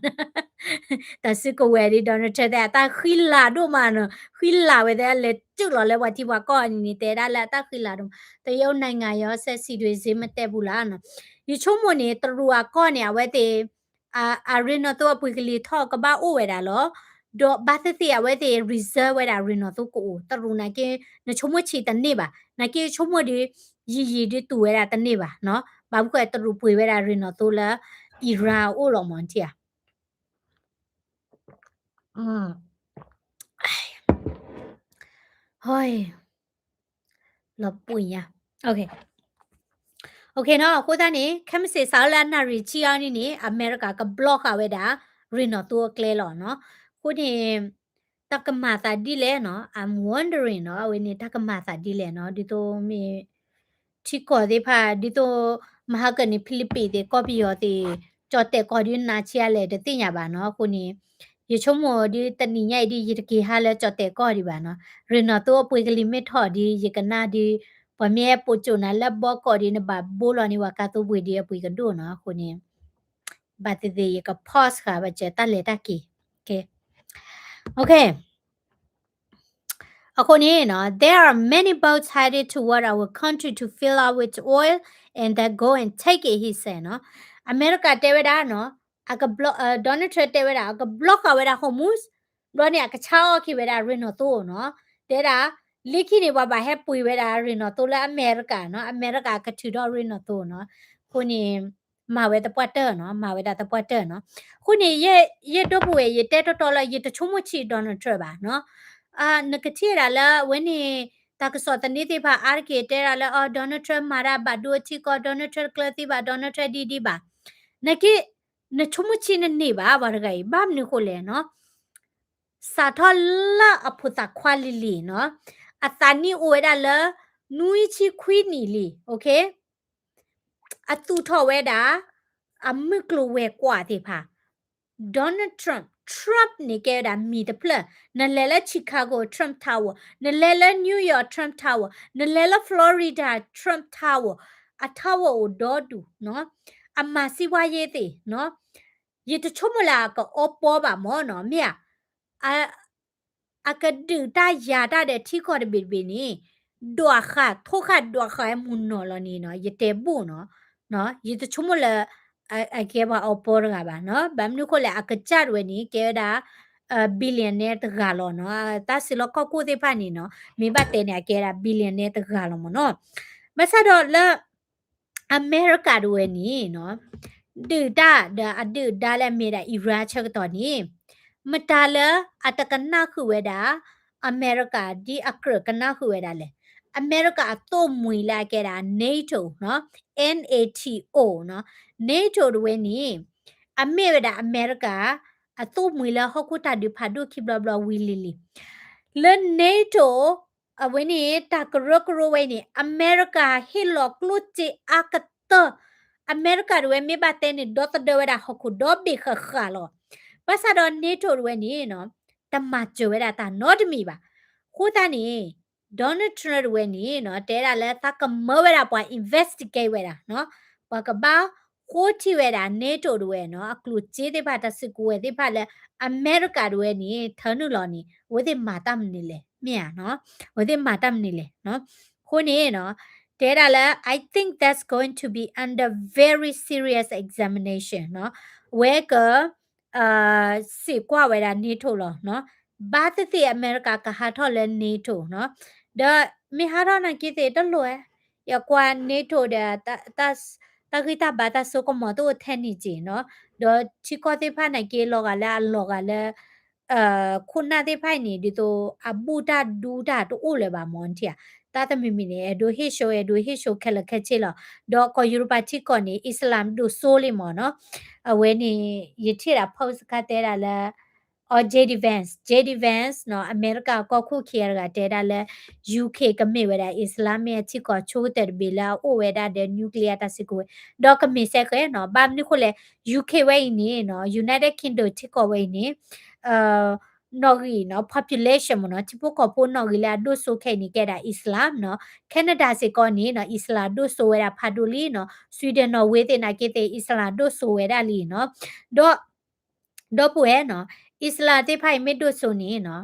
တၢ်စုကဝဲၤဒ် Donald Trump တဲအတၢ်ဃံလၤဒိၣ်မးနီၤ, ဃံလၤဝဲသ့ၣ်လဲၤတုၣ်လီၤလၢပှၤထံပှၤကီၢ်န့ၣ် တဲဒၣ်လၢအတၢ်ဃံလၤဒိၣ်မး, တရုတ်နိုင်ငံရော ဆက်ဆံရေး မတည့်ဘူးလားနီၤ. ယဆိကမိၣ်န့ၣ် တရူးအကီၢ်န့ၣ် အဝဲသ့ၣ် အရ့ၣ်နီၣ်သိအပှ့ၤကလံၤထီၣ်ကဘၣ်အိၣ်ဝဲဒၣ်လီၤ. ဒီးဘၣ်သ့ၣ်သ့ၣ်အဝဲသ့ၣ် reserve ဝဲဒၣ်ရ့ၣ်နီၣ်သိကအိၣ်, တရူးနာ်က့ နဆိကမိၣ်ဆံးတန့ၢ်ဘၣ်, နာ်က့ဆိကမိၣ်ဒ် ယံာ်ယံာ်ဒ်တူၢ်ဝဲဒၣ်တန့ၢ်ဘၣ်နီၤ, ဘၣ်မနုၤဃိတရူးပှ့ၤဝဲဒၣ်ရ့ၣ်နီၣ်သိလၢ Iran အအိၣ်လီၤမး နထံၣ်ဧါ. လီၤပှံၤညါ. Okay. Okay နီၤ, အဃိသတးန့ၣ် ခဲမုၢ်ဆ့ၣ်စးထီၣ်လၢအနၣ်ရံၣ်ဆံအီၤန့ၣ်န့ၣ် အမဲရကၤက block ဃာ်ဝဲဒၣ် ရ့ၣ်နီၣ်သိအကျဲလီၤနီၤ. အဃိန့ၣ် တၢ်ကမၤသးဒ်လဲၣ်နီၤ, I'm wondering နီၤ, အဝဲန့ၣ် တၢ်ကမၤသးဒ်လဲၣ်နီၤ, ဒ်သိးမ့ၢ် ထံကီၢ်သ့ၣ်တဖၣ် ဒ်သိး မဟါကၢန့ၣ် ဖံလံးပံးသ့ၣ် ကီၢ်ပယီၤသ့ၣ် ကၠီၣ်တဲာ်ကီၢ်ဒုးနးဆံးအါလဲၣ်တသ့ၣ်ညါဘၣ်နီၤ. အဃိန့ၣ် ယဆိကမိၣ်ဒ်တနံၤညါအံၤဒ် ယတက့ၤဟးလၢကၠီၣ်တဲာ်ကီၢ်ဒံးဘၣ်နီၤ, ရ့ၣ်နီၣ်သိအပှ့ၤကလံၤမ့ၢ်ထီၣ်ဒ် ယကနၣ်ဒ် ပှၤမ့ၢ်ဟဲပိာ်ကၠိၣ်နၤလၢဘီကီၢ်ဒ် နဘၣ်ဘိလီၤန့ၢ်ပှၤကါသိပှ့ၤဒ်အပှ့ၤကဒိၣ်နီၤ, အဃိန့ၣ် ဘၣ်သ့ၣ်သ့ၣ် ယက pause ဃာ်ဘၣ်စၢၤတၢ်လဲၤတၢ်က့ၤ, အဃိန့ၣ်နီၤ there are many boats headed toward our country to fill up with oil and then go and take it, he said နီၤ, အမဲရကၤတဲဝဲဒၣ်နီၤ, အက Donald Trump တဲဝဲဒၣ် အက block ဃာ်ဝဲဒၣ် Hormuz, ဘျီန့ၣ် အကဆါအီၣ်က့ၤဝဲဒၣ်ရ့ၣ်နီၣ်သိနီၤ, တဲဒၣ် လၢခံန့ၣ် ပှၤဘၣ်ဟဲပှ့ၤဝဲဒၣ်ရ့ၣ်နီၣ်သိလၢအမဲရကၤနီၤ, အမဲရကၤကထုးထီၣ်ရ့ၣ်နီၣ်သိနီၤ, အဃိန့ၣ် မၤဝဲသပှၢ်တၢၢ်နီၤ, မၤဝဲဒၣ်သပှၢ်တၢၢ်နီၤ, အဃိန့ၣ် ယဲၢ်ဒီပုၢ်ဝဲၢ် ယတဲတီတီလၢ ယတဆိကမိၣ်ဆံး Donald Trump ဘၣ်နီၤ, နကထံၣ်ဝဲဒၣ်လၢအဝဲန့ၣ် တၢ်ကစီၣ်သန့သ့ၣ်တဖၣ်အါတက့ၢ်တဲဒၣ်လၢ အီ Donald Trump မၤတၢ်ဘၣ်ဒိအထံကီၢ်, Donald Trump ကျၢၤသံဘၣ်, Donald Trump ဒ်ဒ်ဘၣ်, နက့ နဆိကမိၣ်ဆံးနန့ၢ်ဘၣ် ပှၤတဂၤအံၤ ဘၣ်မနုၤဃိလဲၣ်နီၤ, စးထီၣ်လၢအဖိသၣ်ခွါလံၤလံၤနီၤ, အသးနံၣ်အိၣ်ဝဲဒၣ်လၢ နွံဆံခွံနံၣ်လံ, အသူၣ်ထီၣ်ဝဲဒၣ် အမုၢ်ကျိၤဝဲၤကွာ်သ့ၣ်တဖၣ် Donald Trump, Trump န့ၣ်ကဲဝဲဒၣ်မံၤတဖျၢၣ်, နလဲၤလၢ Chicago Trump Tower, နလဲၤလၢ New York Trump Tower, နလဲၤလၢ Florida Trump Tower, အ tower အိၣ်ဒီဒူၣ်နီၤ, အမၤစံးဝါယ့သ့ၣ်နီၤ, ယတဆိကမိၣ်လၢအကအီပီဘၣ်မၢ်နီၤ, မ့ၢ်ဧါ အကဒုးတၢ်ယၤတၢ်ဒီးထံကီၢ်တဘ့ၣ်တဘ့ၣ်န့ၣ် ဒွးဃာ်ထိဃာ်ဒွးဃာ်ဝဲမုၢ်နီၢ်လီၤန့ၣ်နီၤ, ယတဲဘူၣ်နီၤ, ယတဆိကမိၣ်လၢ အကဲပှၤအီပီတဂၤဘၣ်နီၤ, ဘၣ်မနုၤဃိလဲၣ် အကစၢ်တဝဲန့ၣ် ကဲဝဲဒၣ် billionaire တဂၤလီၤနီၤ, တၢ်စံးလီၢ်ခီၣ်ခိၣ်သ့ၣ်တဖၣ်န့ၣ်နီၤ, မ့ၢ်ဘၣ်တဲန့ၣ် အကဲဒၣ် billionaire တဂၤလီၤမၢ်နီၤ, ဘၣ်ဆၣ်ဒီးလၢ အမဲရကၤတဝဲန့ၣ်နီၤ, ဒုးတၢ်ဒီးအဒုၣ်ဒါလၢအမ့ၢ်ဒၣ် Iran ဆၢကတီၢ်န့ၣ်, မတၤလၢအတကနၣ်ဃုာ်ဝဲဒၣ် အမဲရကၤဒ်အကြၢးကနၣ်ဃုာ်ဝဲဒၣ်လဲၣ်. အမဲရကၤအသိၣ်မှံၤလၢအကဲဒၣ် NATO နီၤ, N A T O နီၤ, NATO တဝဲန့ၣ် အမ့ၢ်ဝဲဒၣ်အမဲရကၤ အသိၣ်မှံၤလၢဟီၣ်ခိၣ်တၢ်ဒုးဖးဒိၣ်ခံဘျီဘျီဝံၤလံၤလံၤ. လၢ NATO အဝဲန့ၣ် တၢ်ကရၢကရိဝဲအံၤန့ၣ် အမဲရကၤဟ့ၣ်လီၤကျိၣ်စ့အါကတၢၢ်, အမဲရကၤတဝဲမ့ၢ်ဘၣ်တဲန့ၣ် ဒီသဒၢဝဲဒၣ်ဟီၣ်ခိၣ်ဒီဘ့ၣ်ဃၣ်ဃၣ်လီၤ. ဘၣ်ဆၣ်ဒီး NATO တဝဲန့ၣ်နီၤ, တမၤစၢၤဝဲဒၣ်တၢ်နီတမံၤဘၣ်. အဃိသတးန့ၣ် Donald Trump တဝဲန့ၣ်နီၤ, တဲဒၣ်လၢသးကမၢဝဲဒၣ်ပှၤ investigate ဝဲဒၣ်နီၤ, ပှၤကဘၣ်ဃိထံၣ်ဝဲဒၣ် NATO တဝဲနီၤ, အကျိၣ်စ့သ့ၣ်တဖၣ် တၢ်စုကဝဲၤသ့ၣ်တဖၣ်လၢ အမဲရကၤတဝဲန့ၣ် ထၢနုာ်လီၤန့ၣ် အဝဲသ့ၣ်မၤတၢ်မနုၤလဲၣ်, မ့ၢ်ဧါနီၤ, အဝဲသ့ၣ်မၤတၢ်မနုၤလဲၣ်နီၤ. အဃိန့ၣ်နီၤ, တဲဒၣ်လၢ I think that's going to be under very serious examination နီၤ, အဝဲက စံးကွၢ်ဝဲဒၣ် NATO လီၤနီၤ, ဘၣ်သ့ၣ်သ့ၣ်အမဲရကၤကဟးထီၣ်လၢ NATO နီၤ, ဒီးမ့ၢ်ဟးထီၣ်နာ်က့သ့ၣ်တလိၣ်ဧါ, ယကွၢ် NATO ဒီး တၢ်ဂံၢ်တၢ်ဘါတၢ်စိကမီၤတအိၣ်ထဲန့ၣ်က့နီၤ, ဒီးထံကီၢ်သ့ၣ်တဖၣ်နာ်က့လီၤဂာ်လၢအလီၤဂာ်လၢ ခိၣ်နၢ်သ့ၣ်တဖၣ်အံၤန့ၣ် ဒ်သိးအဘူၣ်တၢ်ဒူတၢ်တအိၣ်လၢၤဘၣ်မၢ်ထံဧါ, တၢ်တမံၤမံၤန့ၣ် အဲၣ်ဒိးဟ့ၣ်ဆိ အဲၣ်ဒိးဟ့ၣ်ဆိခဲလၢာ်ခဲဆ့လီၤ. ဒီးကီၢ်ယူရပၤထံကီၢ်န့ၣ် Islam ဒိၣ်စိလံမၢ်နီၤ, အဝဲန့ၣ် ယထံၣ်ဒၣ် post ခါတဲဒၣ်လၢ အီ JD Vance, JD Vance နီၤ, အမဲရကၤကီၢ်ခိၣ်ခံဂၤတဂၤတဲဒၣ်လၢ UK ကမ့ၢ်ဝဲဒၣ် Islamic အထံကီၢ်ဆိကတၢၢ်တဘ့ၣ်လၢအအိၣ်ဝဲဒၣ်ဒီး nuclear တၢ်စုကဝဲၤ, ဒီးကမ့ၢ်စဲဃဲနီၤ, ဘၣ်မနုၤဃိလဲၣ် UK ဝဲအံၤန့ၣ်နီၤ, United Kingdom ထံကီၢ်ဝဲအံၤန့ၣ် နီၣ်ဂံၢ်နီၤ, population မ့ၢ်နီၤ, ထံဖိကီၢ်ဖိနီၣ်ဂံၢ်လၢအဒိၣ်စိခဲအံၤန့ၣ် ကဲဒၣ် Islam နီၤ, Canada စ့ၢ်ကီးန့ၣ်နီၤ, Islam ဒိၣ်စိဝဲဒၣ်ဖးဒိၣ်လံနီၤ, Sweden နီၣ်ဝ့သ့ၣ်နာ်က့သ့ၣ် Islam ဒိၣ်စိဝဲဒၣ်လံနီၤ, ဒီး ဒီပုၢ်ဝဲၢ်နီၤ, Islam သ့ၣ်တဖၣ်အံၤမ့ၢ်ဒိၣ်စိန့ၣ်နီၤ,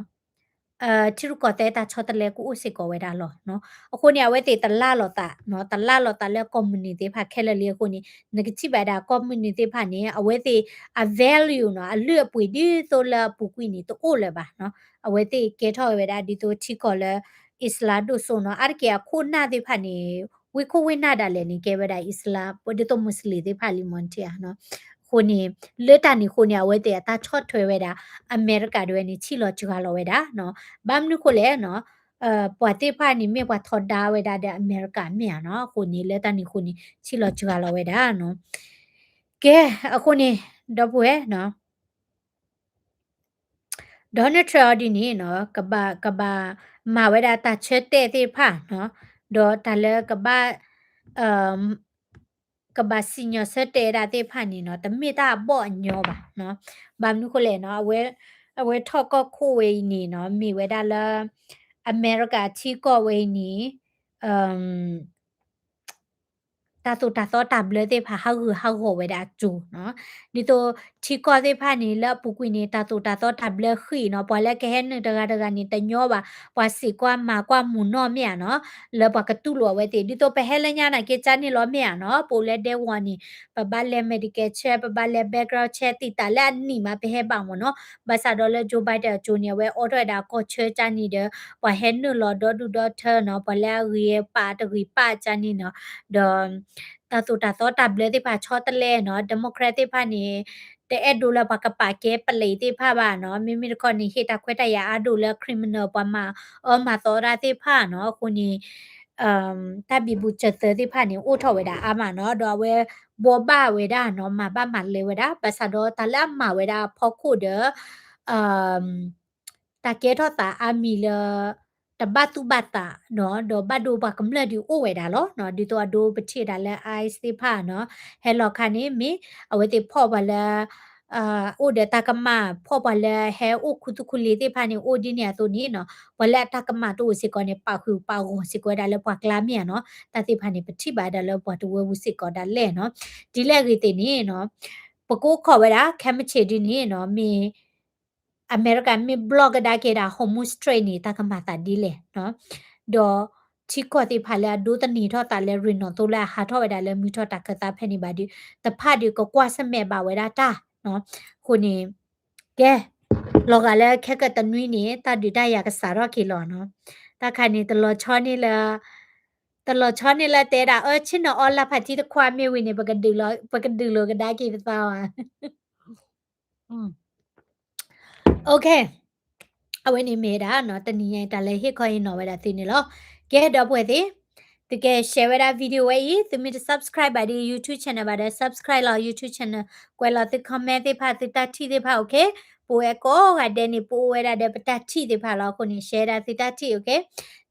ထံရူၢ်ကီၢ်သဲးတၢ်ဆီတလဲကအိၣ်စ့ၢ်ကီးဝဲဒၣ်လီၤ. အဃိန့ၣ် အဝဲသ့ၣ်တလၢ်လိာ်သးနီၤ, တလၢ်လိာ်သးလၢကီၢ်မုၢ်နုာ်သ့ၣ်တဖၣ်ခဲလၢာ်လံ အဃိန့ၣ် နကထံၣ်ဘၣ်ဒၣ်ကီၢ်မုၢ်နုာ်သ့ၣ်တဖၣ်န့ၣ် အဝဲသ့ၣ်အ value နီၤ, အလုၢ်အပှ့ၤဒ်သိးလၢအပူၤကွံာ်န့ၣ် တအိၣ်လၢၤဘၣ်နီၤ. အဝဲသ့ၣ်ကဲထီၣ်ဝဲဒၣ်ဒ်သိးထံကီၢ်လၢ Islam ဒိၣ်စိနီၤ, အါတက့ၢ်အခိၣ်နၢ်သ့ၣ်တဖၣ်န့ၣ် ဝ့ၢ်ခိၣ်ဝ့ၢ်နၢ်ဒၣ်လဲာ်န့ၣ် ကဲဝဲဒၣ် Islam ဒ်သိး Muslim သ့ၣ်တဖၣ်လံမၢ်ထံဧါနီၤ. အဃိန့ၣ် လၢတၢ်န့ၣ်အဃိန့ၣ် အဝဲသ့ၣ်အတၢ်ဆီၣ်ထွဲဝဲဒၣ် အမဲရကၤတဝဲန့ၣ် ဆံးလီၤစှၤလီၤဝဲဒၣ်နီၤ. ဘၣ်မနုၤဃိလဲၣ်နီၤ, ပှၤသ့ၣ်တဖၣ်န့ၣ် မ့ၢ်ပှၤထီဒါဝဲဒၣ်ဒီးအမဲရကၤမ့ၢ်ဧါနီၤ. အဃိန့ၣ် လၢတၢ်န့ၣ်အဃိန့ၣ် ဆံးလီၤစှၤလီၤဝဲဒၣ်နီၤ. ကဲ, အဃိန့ၣ် ဒီပုၢ်ဝဲၢ်နီၤ Donald Trump အီၤဒ်န့ၣ်နီၤ, ကဘၣ် ကဘၣ်မၤဝဲဒၣ်တၢ်ဆၢတဲာ်သ့ၣ်တဖၣ်နီၤ, ဒီးတၢ်လၢကဘၣ် ကဘၣ်စံၣ်ညီၣ်ဆၢတဲာ်ဝဲဒၣ်သ့ၣ်တဖၣ်န့ၣ်နီၤ, တမ့ၢ်တၢ်အဘီၣ်အညီဘၣ်နီၤ. ဘၣ်မနုၤဃိလဲၣ်နီၤ, အဝဲ အဝဲထီၣ်ကီၢ်ခိၣ်ဝဲအံၤန့ၣ်နီၤ မ့ၢ်ဝဲဒၣ်လၢ အမဲရကၤထံကီၢ်ဝဲအံၤန့ၣ် တၢ်သိၣ်တၢ်သီတၢ်ဘျၢသ့ၣ်တဖၣ် ဟးဂူာ်ဟးဂီၤဝဲဒၣ်အစိၤနီၤ. ဒ်သိးထံကီၢ်သ့ၣ်တဖၣ်န့ၣ် လၢအပူၤကွံာ်န့ၣ် တၢ်သိၣ်တၢ်သီတၢ်ဘျၢဃံးနီၤ ပှၤလၢကဟဲနုာ်တဂၤတဂၤန့ၣ် တညီဘၣ်, ပှၤစံးကွၢ်မၤကွၢ်မုာ်နီၢ်မ့ၢ်ဧါနီၤ, လၢပှၤကတူၢ်လိာ်အဝဲသ့ၣ် ဒ်သိးပဟဲလၢညါနာ်က့ ကၢ်န့ၣ်လီၤမ့ၢ်ဧါနီၤ, ပအိၣ်လၢဒဲကဝီၤန့ၣ် ပဘၣ်လဲၤ Medicare check ပဘၣ်လဲၤ background check သံတၢ်လၢအနံၣ်မး ပဟဲဘၣ်မ့ၢ်နီၤ, ဘၣ်ဆၣ်ဒီးလၢ Joe Biden အစိၤန့ၣ် အဝဲအိးထီၣ်ဝဲဒၣ်ကီၢ်ဆၢကၢ်န့ၣ်ဒီး ပှၤဟဲနုာ်လီၤဒီဒူၣ်ဒီထၢနီၤ, ပှၤလၢအဂ့ၤပာ်တဂ့ၤပာ်ကၢ်န့ၣ်နီၤ, ဒီး တၢ်သိၣ်တၢ်သီတၢ်ဘျၢသ့ၣ်တဖၣ်ဆီတလဲနီၤ, Democrat သ့ၣ်တဖၣ်န့ၣ် တအဲၣ်ဒိးလၢပှၤကပာ်ကဲပလံးသ့ၣ်တဖၣ်ဘၣ်နီၤ, မ့မ့ၢ်တခီန့ၣ် ဟ့ၣ်တၢ်ခွဲးတၢ်ယာ်အါဒိၣ်လၢ criminal ပှၤမၤအၢမၤသီတၢ်သ့ၣ်တဖၣ်နီၤ, အဃိန့ၣ် တၢ်ဘံဘူဆၢသၢသ့ၣ်တဖၣ်န့ၣ် အိၣ်ထီၣ်ဝဲဒၣ်အါမးနီၤ, ဒီးအဝဲဘှီဘၣ်ဝဲဒၣ်နီၤ, မၤဘၣ်မၤလဲဝဲဒၣ်, ဘၣ်ဆၣ်ဒီးတၢ်လၢအမၤဝဲဒၣ်အဖီခိၣ်ဒီး တၢ်ကဲထီၣ်သးအါမံၤလၢ တဘၣ်သူၣ်ဘၣ်သးနီၤ, ဒီးဘၣ်ဒိပှၤကမျၢၢ်ဒုးအိၣ်ဝဲဒၣ်လီၤနီၤ, ဒ်သိးအဒိပထံၣ်ဝဲဒၣ်လၢ ICE သ့ၣ်တဖၣ်နီၤ, ဟဲလီၤခါန့ၣ် မ့ၢ်အဝဲသ့ၣ်ဖီၣ်ပှၤလၢ အိၣ်ဒီးတၢ်ကမၣ် ဖီၣ်ပှၤလၢဟဲအိၣ်ခူသူၣ်ခူလ့သ့ၣ်တဖၣ်န့ၣ် အိၣ်ဒ်န့ၣ်အသိးန့ၣ်နီၤ, ပှၤလၢအတၢ်ကမၣ်တအိၣ်စ့ၢ်ကီးန့ၣ် ပာ်ဃုာ်ပာ်ဂီၤစ့ၢ်ကီးဝဲဒၣ်လၢပှၤကျါမ့ၢ်ဧါနီၤ, တၢ်သ့ၣ်တဖၣ်န့ၣ် ပထံၣ်ဘၣ်ဝဲဒၣ်လၢပှၤတဝၢပူၤစ့ၢ်ကီးဒၣ်လဲာ်နီၤ, ဒ်လဲၣ်ဂ့ၤသ့ၣ်န့ၣ်နီၤ, ပကအိၣ်ခိးဝဲဒၣ် ခဲမုၢ်ဆ့ၣ်ဒ်န့ၣ်နီၤ, မ့ၢ် အမဲရကၤမ့ၢ် block ကဒါက့ၤဒၣ် Hormuz Strait န့ၣ် တၢ်ကမၤသးဒ်လဲၣ်နီၤ, ဒီးထံကီၢ်သ့ၣ်တဖၣ်လၢအဒိသန့ၤထီၣ်သးလၢ ရ့ၣ်နီၣ်သိလၢအဟးထီၣ်ဝဲဒၣ်လၢမုၢ်ထီၣ်တၢ်ခၢၣ်သးဖဲန့ၣ်ဘၣ်ဒီး တဖၣ်ဒုးကကွၢ်ဆၢၣ်မဲာ်ဘၣ်ဝဲဒၣ်တၢ်နီၤ, အဃိန့ၣ် ကဲ လီၤဂာ်လၢခဲကတနွံန့ၣ် တၢ်ဒုးတၢ်ယၤကစးထီၣ်က့ၤလီၤနီၤ, တၢ်ခါန့ၣ် တလီၤဆီန့ၢ်လၢ တလီၤဆီန့ၢ်လၢတဲဒၣ် အၢ ဆ့ၣ်နီၤအီလၢဖးထံတခွါမ့ၢ်ဝံၤန့ၣ် ပကဒုးလိာ်ကဒါက့ၤပသးဘၣ် OK, အဝဲန့ၣ်မ့ၢ်ဒၣ်နီၤ တနံၤညါအံၤတၢ်လၢဟ့ၣ်ခီဟ့ၣ်နီၤဝဲဒၣ်သုန့ၣ်လီၤ. ကဲ ဒီပုၢ်ဝဲၢ်သ့ၣ်, သုက share ဝဲဒၣ် video ဝဲအံၤ, သုမ့ၢ်တ subscribe ဘၣ်ဒီး YouTube channel ဘၣ်ဒီး subscribe လီၤ YouTube channel, ကွဲးလီၤသု comment သ့ၣ်တဖၣ် သုတၢ်ထံၣ်သ့ၣ်တဖၣ် OK, ပဝဲကိးဂၤဒဲးန့ၣ် ပအိၣ်ဝဲဒၣ်ဒီးပတၢ်ထံၣ်သ့ၣ်တဖၣ်လီၤ. အဃိန့ၣ် share ဒၣ်သုတၢ်ထံၣ် OK,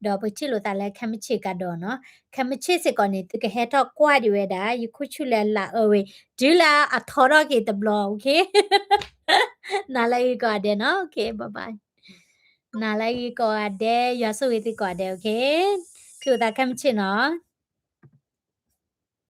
ဒီးပကထံၣ်လိာ်သးလၢခဲမုၢ်ဆ့ၣ်ကဒီးနီၤ, ခဲမုၢ်ဆ့ၣ်စ့ၢ်ကီးန့ၣ် သုကဟဲထီၣ်ကွၢ်ဒံးဝဲဒၣ် ယခိၣ်ဆူၣ်လၢအလၢအအၢဝဲ တုၤလၢအထီထီၣ်က့ၤတဘျီ OK, နၤလၢအဂ့ၤကိးဂၤဒဲးနီၤ, OK, bye bye, နၤလၢအဂ့ၤကိးဂၤဒဲး, ယွၤဆိၣ်ဂ့ၤသုကိးဂၤဒဲး OK, ထံၣ်လိာ်သးခဲမုၢ်ဆ့ၣ်နီၤ.